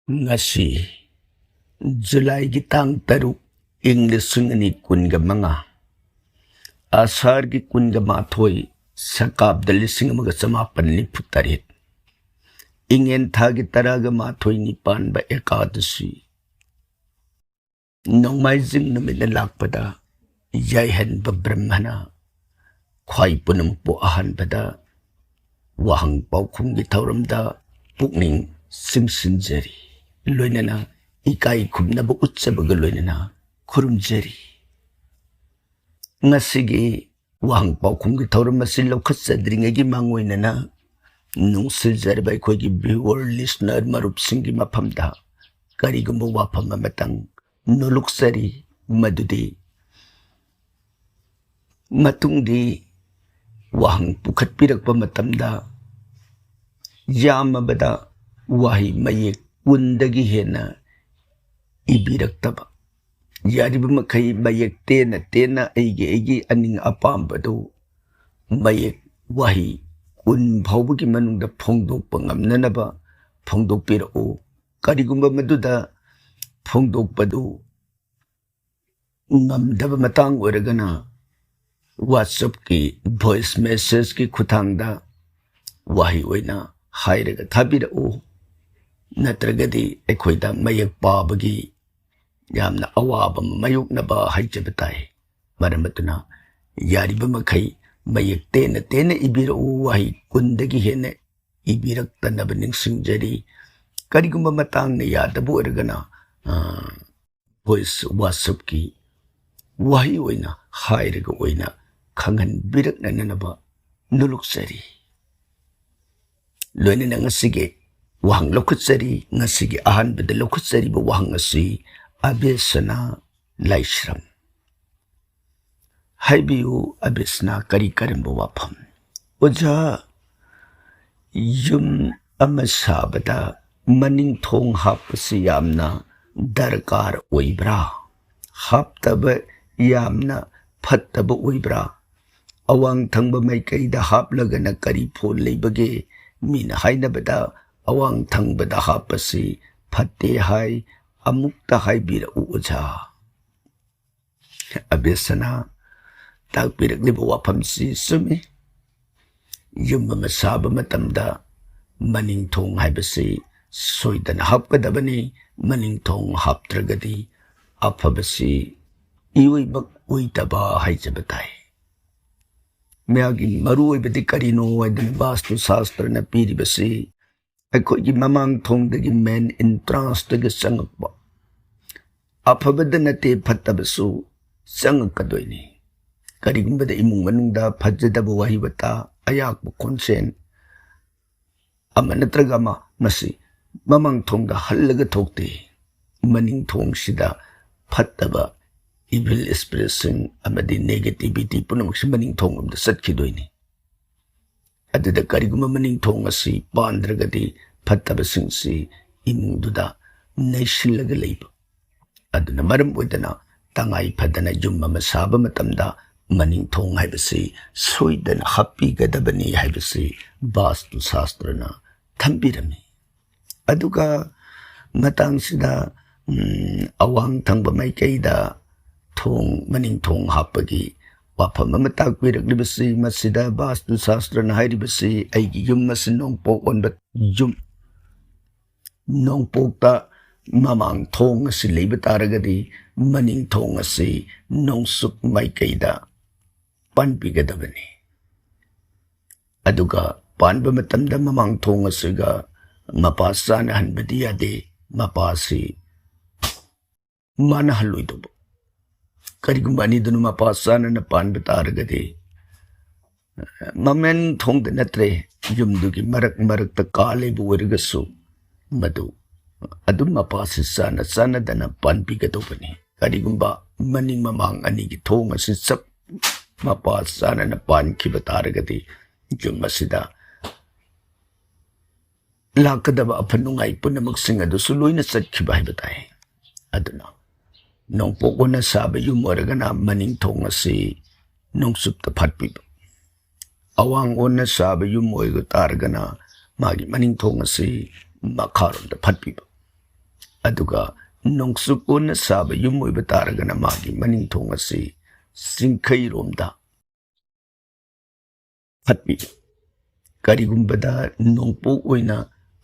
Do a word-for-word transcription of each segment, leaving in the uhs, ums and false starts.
ꯉꯁꯤ ꯖꯨꯂꯥꯏꯒꯤ ꯇꯥꯡ ꯇꯔꯨꯛ, ꯏꯪ ꯂꯤꯁꯤꯡ ꯑꯅꯤ ꯀꯨꯟꯒ ꯃꯉꯥ, ꯑꯁꯥꯔꯒꯤ ꯀꯨꯟꯒ ꯃꯥꯊꯣꯏ, ꯁꯀꯥꯞꯗ ꯂꯤꯁꯤꯡ ꯑꯃꯒ ꯆꯃꯥꯄꯟ ꯅꯤꯐꯨ ꯇꯔꯦꯠ, ꯏꯉꯦꯟ ꯊꯥꯒꯤ ꯇꯔꯥꯒ ꯃꯥꯊꯣꯏꯅꯤ ꯄꯥꯟꯕ ꯑꯦꯀꯥꯗꯁꯤ꯫ ꯅꯣꯡꯃꯥꯏꯖꯤꯡ ꯅꯨꯃꯤꯠꯅ ꯂꯥꯛꯄꯗ ꯌꯥꯏꯍꯟꯕ ꯕ꯭ꯔꯍ꯭ꯃꯅ ꯈ꯭ꯋꯥꯏ ꯄꯨꯝꯅꯃꯛꯄꯨ ꯑꯍꯥꯟꯕꯗ ꯋꯥꯍꯪ ꯄꯥꯎꯈꯨꯝꯒꯤ ꯊꯧꯔꯝꯗ ꯄꯨꯛꯅꯤꯡ ꯆꯤꯡꯁꯤꯟꯖꯔꯤ꯫ ꯂꯣꯏꯅꯅ ꯏꯀꯥꯏ ꯈꯨꯝꯅꯕ ꯎꯠꯆꯕꯒ ꯂꯣꯏꯅꯅ ꯈꯨꯔꯨꯝꯖꯔꯤ꯫ ꯉꯁꯤꯒꯤ ꯋꯥꯍꯪ ꯄꯥꯎꯈꯨꯝꯒꯤ ꯊꯧꯔꯝ ꯑꯁꯤ ꯂꯧꯈꯠꯆꯗ꯭ꯔꯤꯉꯩꯒꯤ ꯃꯥꯡꯑꯣꯏꯅꯅ ꯅꯨꯡꯁꯤꯖꯔꯕ ꯑꯩꯈꯣꯏꯒꯤ viewer, listener ꯃꯔꯨꯞꯁꯤꯡꯒꯤ ꯃꯐꯝꯗ ꯀꯔꯤꯒꯨꯝꯕ ꯋꯥꯐꯝ ꯑꯃꯇꯪ ꯅꯣꯂꯨꯛꯆꯔꯤ, ꯃꯗꯨꯗꯤ ꯃꯇꯨꯡꯗꯤ ꯋꯥꯍꯪ ꯄꯨꯈꯠꯄꯤꯔꯛꯄ ꯃꯇꯝꯗ ꯌꯥꯝꯃꯕꯗ ꯋꯥꯍꯩ ꯃꯌꯦꯛ ꯀꯨꯟꯗꯒꯤ ꯍꯦꯟꯅ ꯏꯕꯤꯔꯛꯇꯕ, ꯌꯥꯔꯤꯕ ꯃꯈꯩ ꯃꯌꯦꯛ ꯇꯦꯟꯅ ꯇꯦꯟꯅ ꯑꯩꯒꯤ, ꯑꯩꯒꯤ ꯑꯅꯤꯡ ꯑꯄꯥꯝꯕꯗꯨ ꯃꯌꯦꯛ ꯋꯥꯍꯩ ꯀꯨꯟ ꯐꯥꯎꯕꯒꯤ ꯃꯅꯨꯡꯗ ꯐꯣꯡꯗꯣꯛꯄ ꯉꯝꯅꯅꯕ ꯐꯣꯡꯗꯣꯛꯄꯤꯔꯛꯎ꯫ ꯀꯔꯤꯒꯨꯝꯕ ꯃꯗꯨꯗ ꯐꯣꯡꯗꯣꯛꯄꯗꯨ ꯉꯝꯗꯕ ꯃꯇꯥꯡ ꯑꯣꯏꯔꯒꯅ WhatsApp-ꯀꯤ voice message-ꯀꯤ ꯈꯨꯠꯊꯥꯡꯗ ꯋꯥꯍꯩ ꯑꯣꯏꯅ ꯍꯥꯏꯔꯒ ꯊꯥꯕꯤꯔꯛꯎ꯫ ꯅꯠꯇ꯭ꯔꯒꯗꯤ ꯑꯩꯈꯣꯏꯗ ꯃꯌꯦꯛ ꯄꯥꯕꯒꯤ ꯌꯥꯝꯅ ꯑꯋꯥꯕ ꯑꯃ ꯃꯥꯌꯣꯛꯅꯕ ꯍꯥꯏꯖꯕ ꯇꯥꯏ꯫ ꯃꯔꯝ ꯑꯗꯨꯅ ꯌꯥꯔꯤꯕ ꯃꯈꯩ ꯃꯌꯦꯛ ꯇꯦꯟꯅ ꯇꯦꯟꯅ ꯏꯕꯤꯔꯛꯎ, ꯋꯥꯍꯩ ꯀꯨꯟꯗꯒꯤ ꯍꯦꯟꯅ ꯏꯕꯤꯔꯛꯇꯅꯕ ꯅꯤꯡꯁꯤꯡꯖꯔꯤ꯫ ꯀꯔꯤꯒꯨꯝꯕ ꯃꯇꯥꯡꯅ ꯌꯥꯗꯕ ꯑꯣꯏꯔꯒꯅ, ꯑ, voice WhatsApp-ꯀꯤ ꯋꯥꯍꯩ ꯑꯣꯏꯅ ꯍꯥꯏꯔꯒ ꯑꯣꯏꯅ ꯈꯪꯍꯟꯕꯤꯔꯛꯅꯅꯕ ꯅꯣꯂꯨꯛꯆꯔꯤ꯫ ꯂꯣꯏꯅꯅ ꯉꯁꯤꯒꯤ ꯋꯥꯍꯪ ꯂꯧꯈꯠꯆꯔꯤ꯫ ꯉꯁꯤꯒꯤ ꯑꯍꯥꯟꯕꯗ ꯂꯧꯈꯠꯆꯔꯤꯕ ꯋꯥꯍꯪ ꯑꯁꯤ ꯑꯕꯦꯁꯅꯥ ꯂꯥꯏꯁ꯭ꯔꯝ꯫ ꯍꯥꯏꯕꯤꯌꯨ, ꯑꯕꯦꯁꯅꯥ, ꯀꯔꯤ ꯀꯔꯝꯕ ꯋꯥꯐꯝ? ꯑꯣꯖꯥ, ꯌꯨꯝ ꯑꯃ ꯁꯥꯕꯗ ꯃꯅꯤꯡ ꯊꯣꯡ ꯍꯥꯞꯄꯁꯤ ꯌꯥꯝꯅ ꯗꯔꯀꯥꯔ ꯑꯣꯏꯕ꯭ꯔꯥ? ꯍꯥꯞꯇꯕ ꯌꯥꯝꯅ ꯐꯠꯇꯕ ꯑꯣꯏꯕ꯭ꯔꯥ? ꯑꯋꯥꯡ ꯊꯪꯕ ꯃꯥꯏꯀꯩꯗ ꯍꯥꯞꯂꯒꯅ ꯀꯔꯤ ꯐꯣꯟ ꯂꯩꯕꯒꯦ? ꯃꯤꯅ ꯍꯥꯏꯅꯕꯗ ꯑꯋꯥꯡ ꯊꯪꯕꯗ ꯍꯥꯞꯄꯁꯤ ꯐꯠꯇꯦ ꯍꯥꯏ, ꯑꯃꯨꯛꯇ ꯍꯥꯏꯕꯤꯔꯛꯎ ꯑꯣꯖꯥ꯫ ꯑꯕꯦꯁꯅ ꯇꯥꯛꯄꯤꯔꯛꯂꯤꯕ ꯋꯥꯐꯝꯁꯤ ꯆꯨꯝꯃꯤ꯫ ꯌꯨꯝ ꯑꯃ ꯁꯥꯕ ꯃꯇꯝꯗ ꯃꯅꯤꯡ ꯊꯣꯡ ꯍꯥꯏꯕꯁꯤ ꯁꯣꯏꯗꯅ ꯍꯥꯞꯀꯗꯕꯅꯤ꯫ ꯃꯅꯤꯡ ꯊꯣꯡ ꯍꯥꯞꯇ꯭ꯔꯒꯗꯤ ꯑꯐꯕꯁꯤ ꯏꯑꯣꯏꯃꯛ ꯑꯣꯏꯗꯕ ꯍꯥꯏꯖꯕ ꯇꯥꯏ꯫ ꯃꯌꯥꯝꯒꯤ ꯃꯔꯨ ꯑꯣꯏꯕꯗꯤ ꯀꯔꯤꯅꯣ ꯍꯥꯏꯗꯅ ꯕꯥꯁꯇꯨ ꯁꯥꯁꯇ꯭ꯔꯅ ꯄꯤꯔꯤꯕꯁꯤ ꯑꯩꯈꯣꯏꯒꯤ ꯃꯃꯥꯡ ꯊꯣꯡꯗꯒꯤ ꯃꯦꯟ ꯏꯟꯇ꯭ꯔꯥꯟꯁꯇꯒꯤ ꯆꯪꯉꯛꯄ ꯑꯐꯕꯗ ꯅꯠꯇꯦ, ꯐꯠꯇꯕꯁꯨ ꯆꯪꯉꯛꯀꯗꯣꯏꯅꯤ꯫ ꯀꯔꯤꯒꯨꯝꯕꯗ ꯏꯃꯨꯡ ꯃꯅꯨꯡꯗ ꯐꯖꯗꯕ ꯋꯥꯍꯩ ꯋꯥꯇꯥ, ꯑꯌꯥꯛꯄ ꯈꯣꯟꯖꯦꯜ ꯑꯃ ꯅꯠꯇ꯭ꯔꯒ ꯑꯃ, ꯃꯁꯤ ꯃꯃꯥꯡ ꯊꯣꯡꯗ ꯍꯜꯂꯒ ꯊꯣꯛꯇꯦ꯫ ꯃꯅꯤꯡ ꯊꯣꯡꯁꯤꯗ ꯐꯠꯇꯕ ꯏꯚꯤꯜ ꯏꯁꯄꯤꯔꯤꯠꯁꯤꯡ ꯑꯃꯗꯤ ꯅꯦꯒꯦꯇꯤꯚꯤꯇꯤ ꯄꯨꯝꯅꯃꯛꯁꯤ ꯃꯅꯤꯡ ꯊꯣꯡꯂꯣꯝꯗ ꯆꯠꯈꯤꯗꯣꯏꯅꯤ꯫ ꯑꯗꯨꯗ ꯀꯔꯤꯒꯨꯝꯕ ꯃꯅꯤꯡ ꯊꯣꯡ ꯑꯁꯤ ꯄꯥꯟꯗ꯭ꯔꯒꯗꯤ ꯐꯠꯇꯕꯁꯤꯡꯁꯤ ꯏꯃꯨꯡꯗꯨꯗ ꯅꯩꯁꯤꯜꯂꯒ ꯂꯩꯕ꯫ ꯑꯗꯨꯅ ꯃꯔꯝ ꯑꯣꯏꯗꯅ ꯇꯉꯥꯏ ꯐꯗꯅ ꯌꯨꯝ ꯑꯃ ꯁꯥꯕ ꯃꯇꯝꯗ ꯃꯅꯤꯡ ꯊꯣꯡ ꯍꯥꯏꯕꯁꯤ ꯁꯣꯏꯗꯅ ꯍꯥꯞꯄꯤꯒꯗꯕꯅꯤ ꯍꯥꯏꯕꯁꯤ ꯕꯥꯁꯇꯨ ꯁꯥꯁꯇ꯭ꯔꯅ ꯊꯝꯕꯤꯔꯝꯃꯤ꯫ ꯑꯗꯨꯒ ꯃꯇꯥꯡꯁꯤꯗ, ꯎꯝ, ꯑꯋꯥꯡ ꯊꯪꯕ ꯃꯥꯏꯀꯩꯗ ꯊꯣꯡ, ꯃꯅꯤꯡ ꯊꯣꯡ ꯍꯥꯞꯄꯒꯤ ꯋꯥꯐꯝ ꯑꯃ ꯇꯥꯛꯄꯤꯔꯛꯂꯤꯕꯁꯤ, ꯃꯁꯤꯗ ꯕꯥꯁꯇꯨ ꯁꯥꯁꯇ꯭ꯔꯅ ꯍꯥꯏꯔꯤꯕꯁꯤ ꯑꯩꯒꯤ ꯌꯨꯝ ꯑꯁꯤ ꯅꯣꯡꯄꯣꯛ ꯑꯣꯟꯕ ꯌꯨꯝ, ꯅꯣꯡꯄꯣꯛꯇ ꯃꯃꯥꯡ ꯊꯣꯡ ꯑꯁꯤ ꯂꯩꯕ ꯇꯥꯔꯒꯗꯤ ꯃꯅꯤꯡ ꯊꯣꯡ ꯑꯁꯤ ꯅꯣꯡꯆꯨꯞ ꯃꯥꯏꯀꯩꯗ ꯄꯥꯟꯕꯤꯒꯗꯕꯅꯤ꯫ ꯑꯗꯨꯒ ꯄꯥꯟꯕ ꯃꯇꯝꯗ ꯃꯃꯥꯡ ꯊꯣꯡ ꯑꯁꯤꯒ ꯃꯄꯥ ꯆꯥꯅꯍꯟꯕꯗꯤ ꯌꯥꯗꯦ꯫ ꯃꯄꯥ ꯑꯁꯤ ꯃꯥꯟꯅꯍꯜꯂꯣꯏꯗꯧꯕ꯫ ꯀꯔꯤꯒꯨꯝꯕ ꯑꯅꯤꯗꯨꯅ ꯃꯄꯥ ꯆꯥꯅꯅ ꯄꯥꯟꯕ ꯇꯥꯔꯒꯗꯤ, ꯃꯃꯦꯟ ꯊꯣꯡꯗ ꯅꯠꯇ꯭ꯔꯦ, ꯌꯨꯝꯗꯨꯒꯤ ꯃꯔꯛ ꯃꯔꯛꯇ ꯀꯥ ꯂꯩꯕ ꯑꯣꯏꯔꯒꯁꯨ ꯃꯗꯨ ꯑꯗꯨꯝ ꯃꯄꯥꯁꯤ ꯆꯥꯅ ꯆꯥꯅꯗꯅ ꯄꯥꯟꯕꯤꯒꯗꯧꯕꯅꯤ꯫ ꯀꯔꯤꯒꯨꯝꯕ ꯃꯅꯤꯡ ꯃꯃꯥꯡ ꯑꯅꯤꯒꯤ ꯊꯣꯡ ꯑꯁꯤ ꯆꯞ ꯃꯄꯥ ꯆꯥꯅꯅ ꯄꯥꯟꯈꯤꯕ ꯇꯥꯔꯒꯗꯤ ꯌꯨꯝ ꯑꯁꯤꯗ ꯂꯥꯛꯀꯗꯕ ꯑꯐ ꯅꯨꯡꯉꯥꯏ ꯄꯨꯝꯅꯃꯛꯁꯤꯡ ꯑꯗꯨꯁꯨ ꯂꯣꯏꯅ ꯆꯠꯈꯤꯕ ꯍꯥꯏꯕ ꯇꯥꯏ꯫ ꯑꯗꯨꯅ ꯅꯣꯡꯄꯣꯛ ꯑꯣꯟꯅ ꯁꯥꯕ ꯌꯨꯝ ꯑꯣꯏꯔꯒꯅ ꯃꯅꯤꯡ ꯊꯣꯡ ꯑꯁꯤ ꯅꯣꯡꯆꯨꯞꯇ ꯐꯥꯠꯄꯤꯕ, ꯑꯋꯥꯡ ꯑꯣꯟꯅ ꯁꯥꯕ ꯌꯨꯝ ꯑꯣꯏꯕ ꯇꯥꯔꯒꯅ ꯃꯥꯒꯤ ꯃꯅꯤꯡ ꯊꯣꯡ ꯑꯁꯤ ꯃꯈꯥꯔꯣꯝꯗ ꯐꯥꯠꯄꯤꯕ꯫ ꯑꯗꯨꯒ ꯅꯣꯡꯆꯨꯞ ꯑꯣꯟꯅ ꯁꯥꯕ ꯌꯨꯝ ꯑꯣꯏꯕ ꯇꯥꯔꯒꯅ ꯃꯥꯒꯤ ꯃꯅꯤꯡ ꯊꯣꯡ ꯑꯁꯤ ꯆꯤꯡꯈꯩꯔꯣꯝꯗ ꯐꯠꯄꯤ꯫ ꯀꯔꯤꯒꯨꯝꯕꯗ ꯅꯣꯡꯄꯣꯛ ꯑꯣꯏꯅ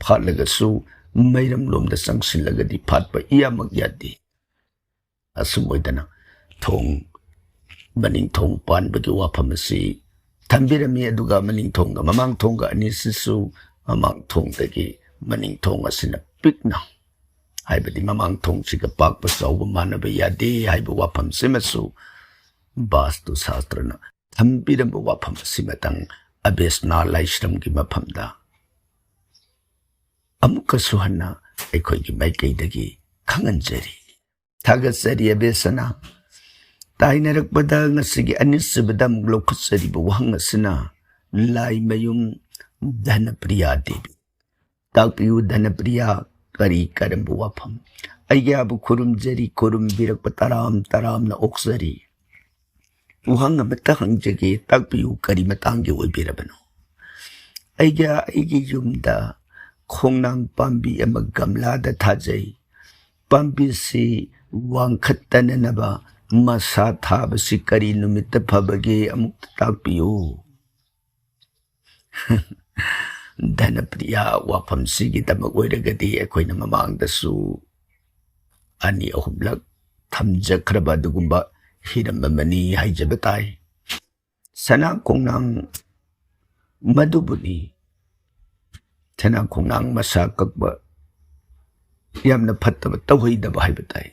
ꯐꯥꯠꯂꯒꯁꯨ ꯃꯩꯔꯝꯂꯣꯝꯗ ꯆꯪꯁꯤꯜꯂꯒꯗꯤ ꯐꯥꯠꯄ ꯏꯌꯥꯃꯛ ꯌꯥꯗꯦ꯫ ꯑꯁꯨꯝ ꯑꯣꯏꯗꯅ ꯊꯣꯡ, ꯃꯅꯤꯡ ꯊꯣꯡ ꯄꯥꯟꯕꯒꯤ ꯋꯥꯐꯝ ꯑꯁꯤ ꯊꯝꯕꯤꯔꯝꯃꯤ꯫ ꯑꯗꯨꯒ ꯃꯅꯤꯡ ꯊꯣꯡꯒ ꯃꯃꯥꯡ ꯊꯣꯡꯒ ꯑꯅꯤꯁꯤꯁꯨ ꯃꯃꯥꯡ ꯊꯣꯡꯗꯒꯤ ꯃꯅꯤꯡ ꯊꯣꯡ ꯑꯁꯤꯅ ꯄꯤꯛꯅ, ꯍꯥꯏꯕꯗꯤ ꯃꯃꯥꯡ ꯊꯣꯡꯁꯤꯒ ꯄꯥꯛꯄ ꯆꯥꯎꯕ ꯃꯥꯟꯅꯕ ꯌꯥꯗꯦ ꯍꯥꯏꯕ ꯋꯥꯐꯝꯁꯤꯃꯁꯨ ꯕꯥꯁꯇꯨ ꯁꯥꯁꯇ꯭ꯔꯅ ꯊꯝꯕꯤꯔꯝꯕ ꯋꯥꯐꯝ ꯑꯁꯤꯃꯇꯪ ꯑꯕꯦꯁꯅꯥ ꯂꯥꯏꯁ꯭ꯔꯝꯒꯤ ꯃꯐꯝꯗ ꯑꯃꯨꯛꯀꯁꯨ ꯍꯟꯅ ꯑꯩꯈꯣꯏꯒꯤ ꯃꯥꯏꯀꯩꯗꯒꯤ ꯈꯪꯍꯟꯖꯔꯤ꯫ ꯊꯥꯒꯠꯆꯔꯤ ꯑꯕꯦꯁꯅꯥ꯫ ꯇꯥꯏꯅꯔꯛꯄꯗ ꯉꯁꯤꯒꯤ ꯑꯅꯤꯁꯨꯕꯗ ꯑꯃꯨꯛ ꯂꯧꯈꯠꯆꯔꯤꯕ ꯋꯥꯍꯪ ꯑꯁꯤꯅ ꯂꯥꯏꯃꯌꯨꯝ ꯙꯅꯄ꯭ꯔꯤꯌꯥ ꯗꯦꯕꯤ꯫ ꯇꯥꯛꯄꯤꯌꯨ ꯙꯅꯄ꯭ꯔꯤꯌꯥ, ꯀꯔꯤ ꯀꯔꯝꯕ ꯋꯥꯐꯝ? ꯑꯩꯒꯤ ꯑꯥꯕꯨ ꯈꯨꯔꯨꯝꯖꯔꯤ, ꯈꯨꯔꯨꯝꯕꯤꯔꯛꯄ ꯇꯔꯥꯝ ꯇꯔꯥꯝꯅ ꯑꯣꯛꯆꯔꯤ꯫ ꯋꯥꯍꯪ ꯑꯃꯠꯇ ꯍꯪꯖꯒꯦ, ꯇꯥꯛꯄꯤꯌꯨ, ꯀꯔꯤ ꯃꯇꯥꯡꯒꯤ ꯑꯣꯏꯕꯤꯔꯕꯅꯣ? ꯑꯩꯒ ꯑꯩꯒꯤ ꯌꯨꯝꯗ ꯈꯣꯡꯅꯥꯡ ꯄꯥꯝꯕꯤ ꯑꯃ ꯒꯝꯂꯥꯗ ꯊꯥꯖꯩ꯫ ꯄꯥꯝꯕꯤꯁꯤ ꯋꯥꯡꯈꯠꯇꯅꯅꯕ ꯃꯁꯥ ꯊꯥꯕꯁꯤ ꯀꯔꯤ ꯅꯨꯃꯤꯠꯇ ꯐꯕꯒꯦ? ꯑꯃꯨꯛꯇ ꯇꯥꯛꯄꯤꯌꯨ꯫ ꯙꯅꯄ꯭ꯔꯤꯌꯥ, ꯋꯥꯐꯝꯁꯤꯒꯤꯗꯃꯛ ꯑꯣꯏꯔꯒꯗꯤ ꯑꯩꯈꯣꯏꯅ ꯃꯃꯥꯡꯗꯁꯨ ꯑꯅꯤ ꯑꯍꯨꯝꯂꯛ ꯊꯝꯖꯈ꯭ꯔꯕ ꯑꯗꯨꯒꯨꯝꯕ ꯍꯤꯔꯝ ꯑꯃꯅꯤ ꯍꯥꯏꯖꯕ ꯇꯥꯏ꯫ ꯁꯅꯥ ꯈꯣꯡꯅꯥꯡ ꯃꯗꯨꯕꯨꯅꯤ꯫ ꯁꯅꯥ ꯈꯣꯡꯅꯥꯡ ꯃꯁꯥ ꯀꯛꯄ ꯌꯥꯝꯅ ꯐꯠꯇꯕ, ꯇꯧꯍꯩꯗꯕ ꯍꯥꯏꯕ ꯇꯥꯏ꯫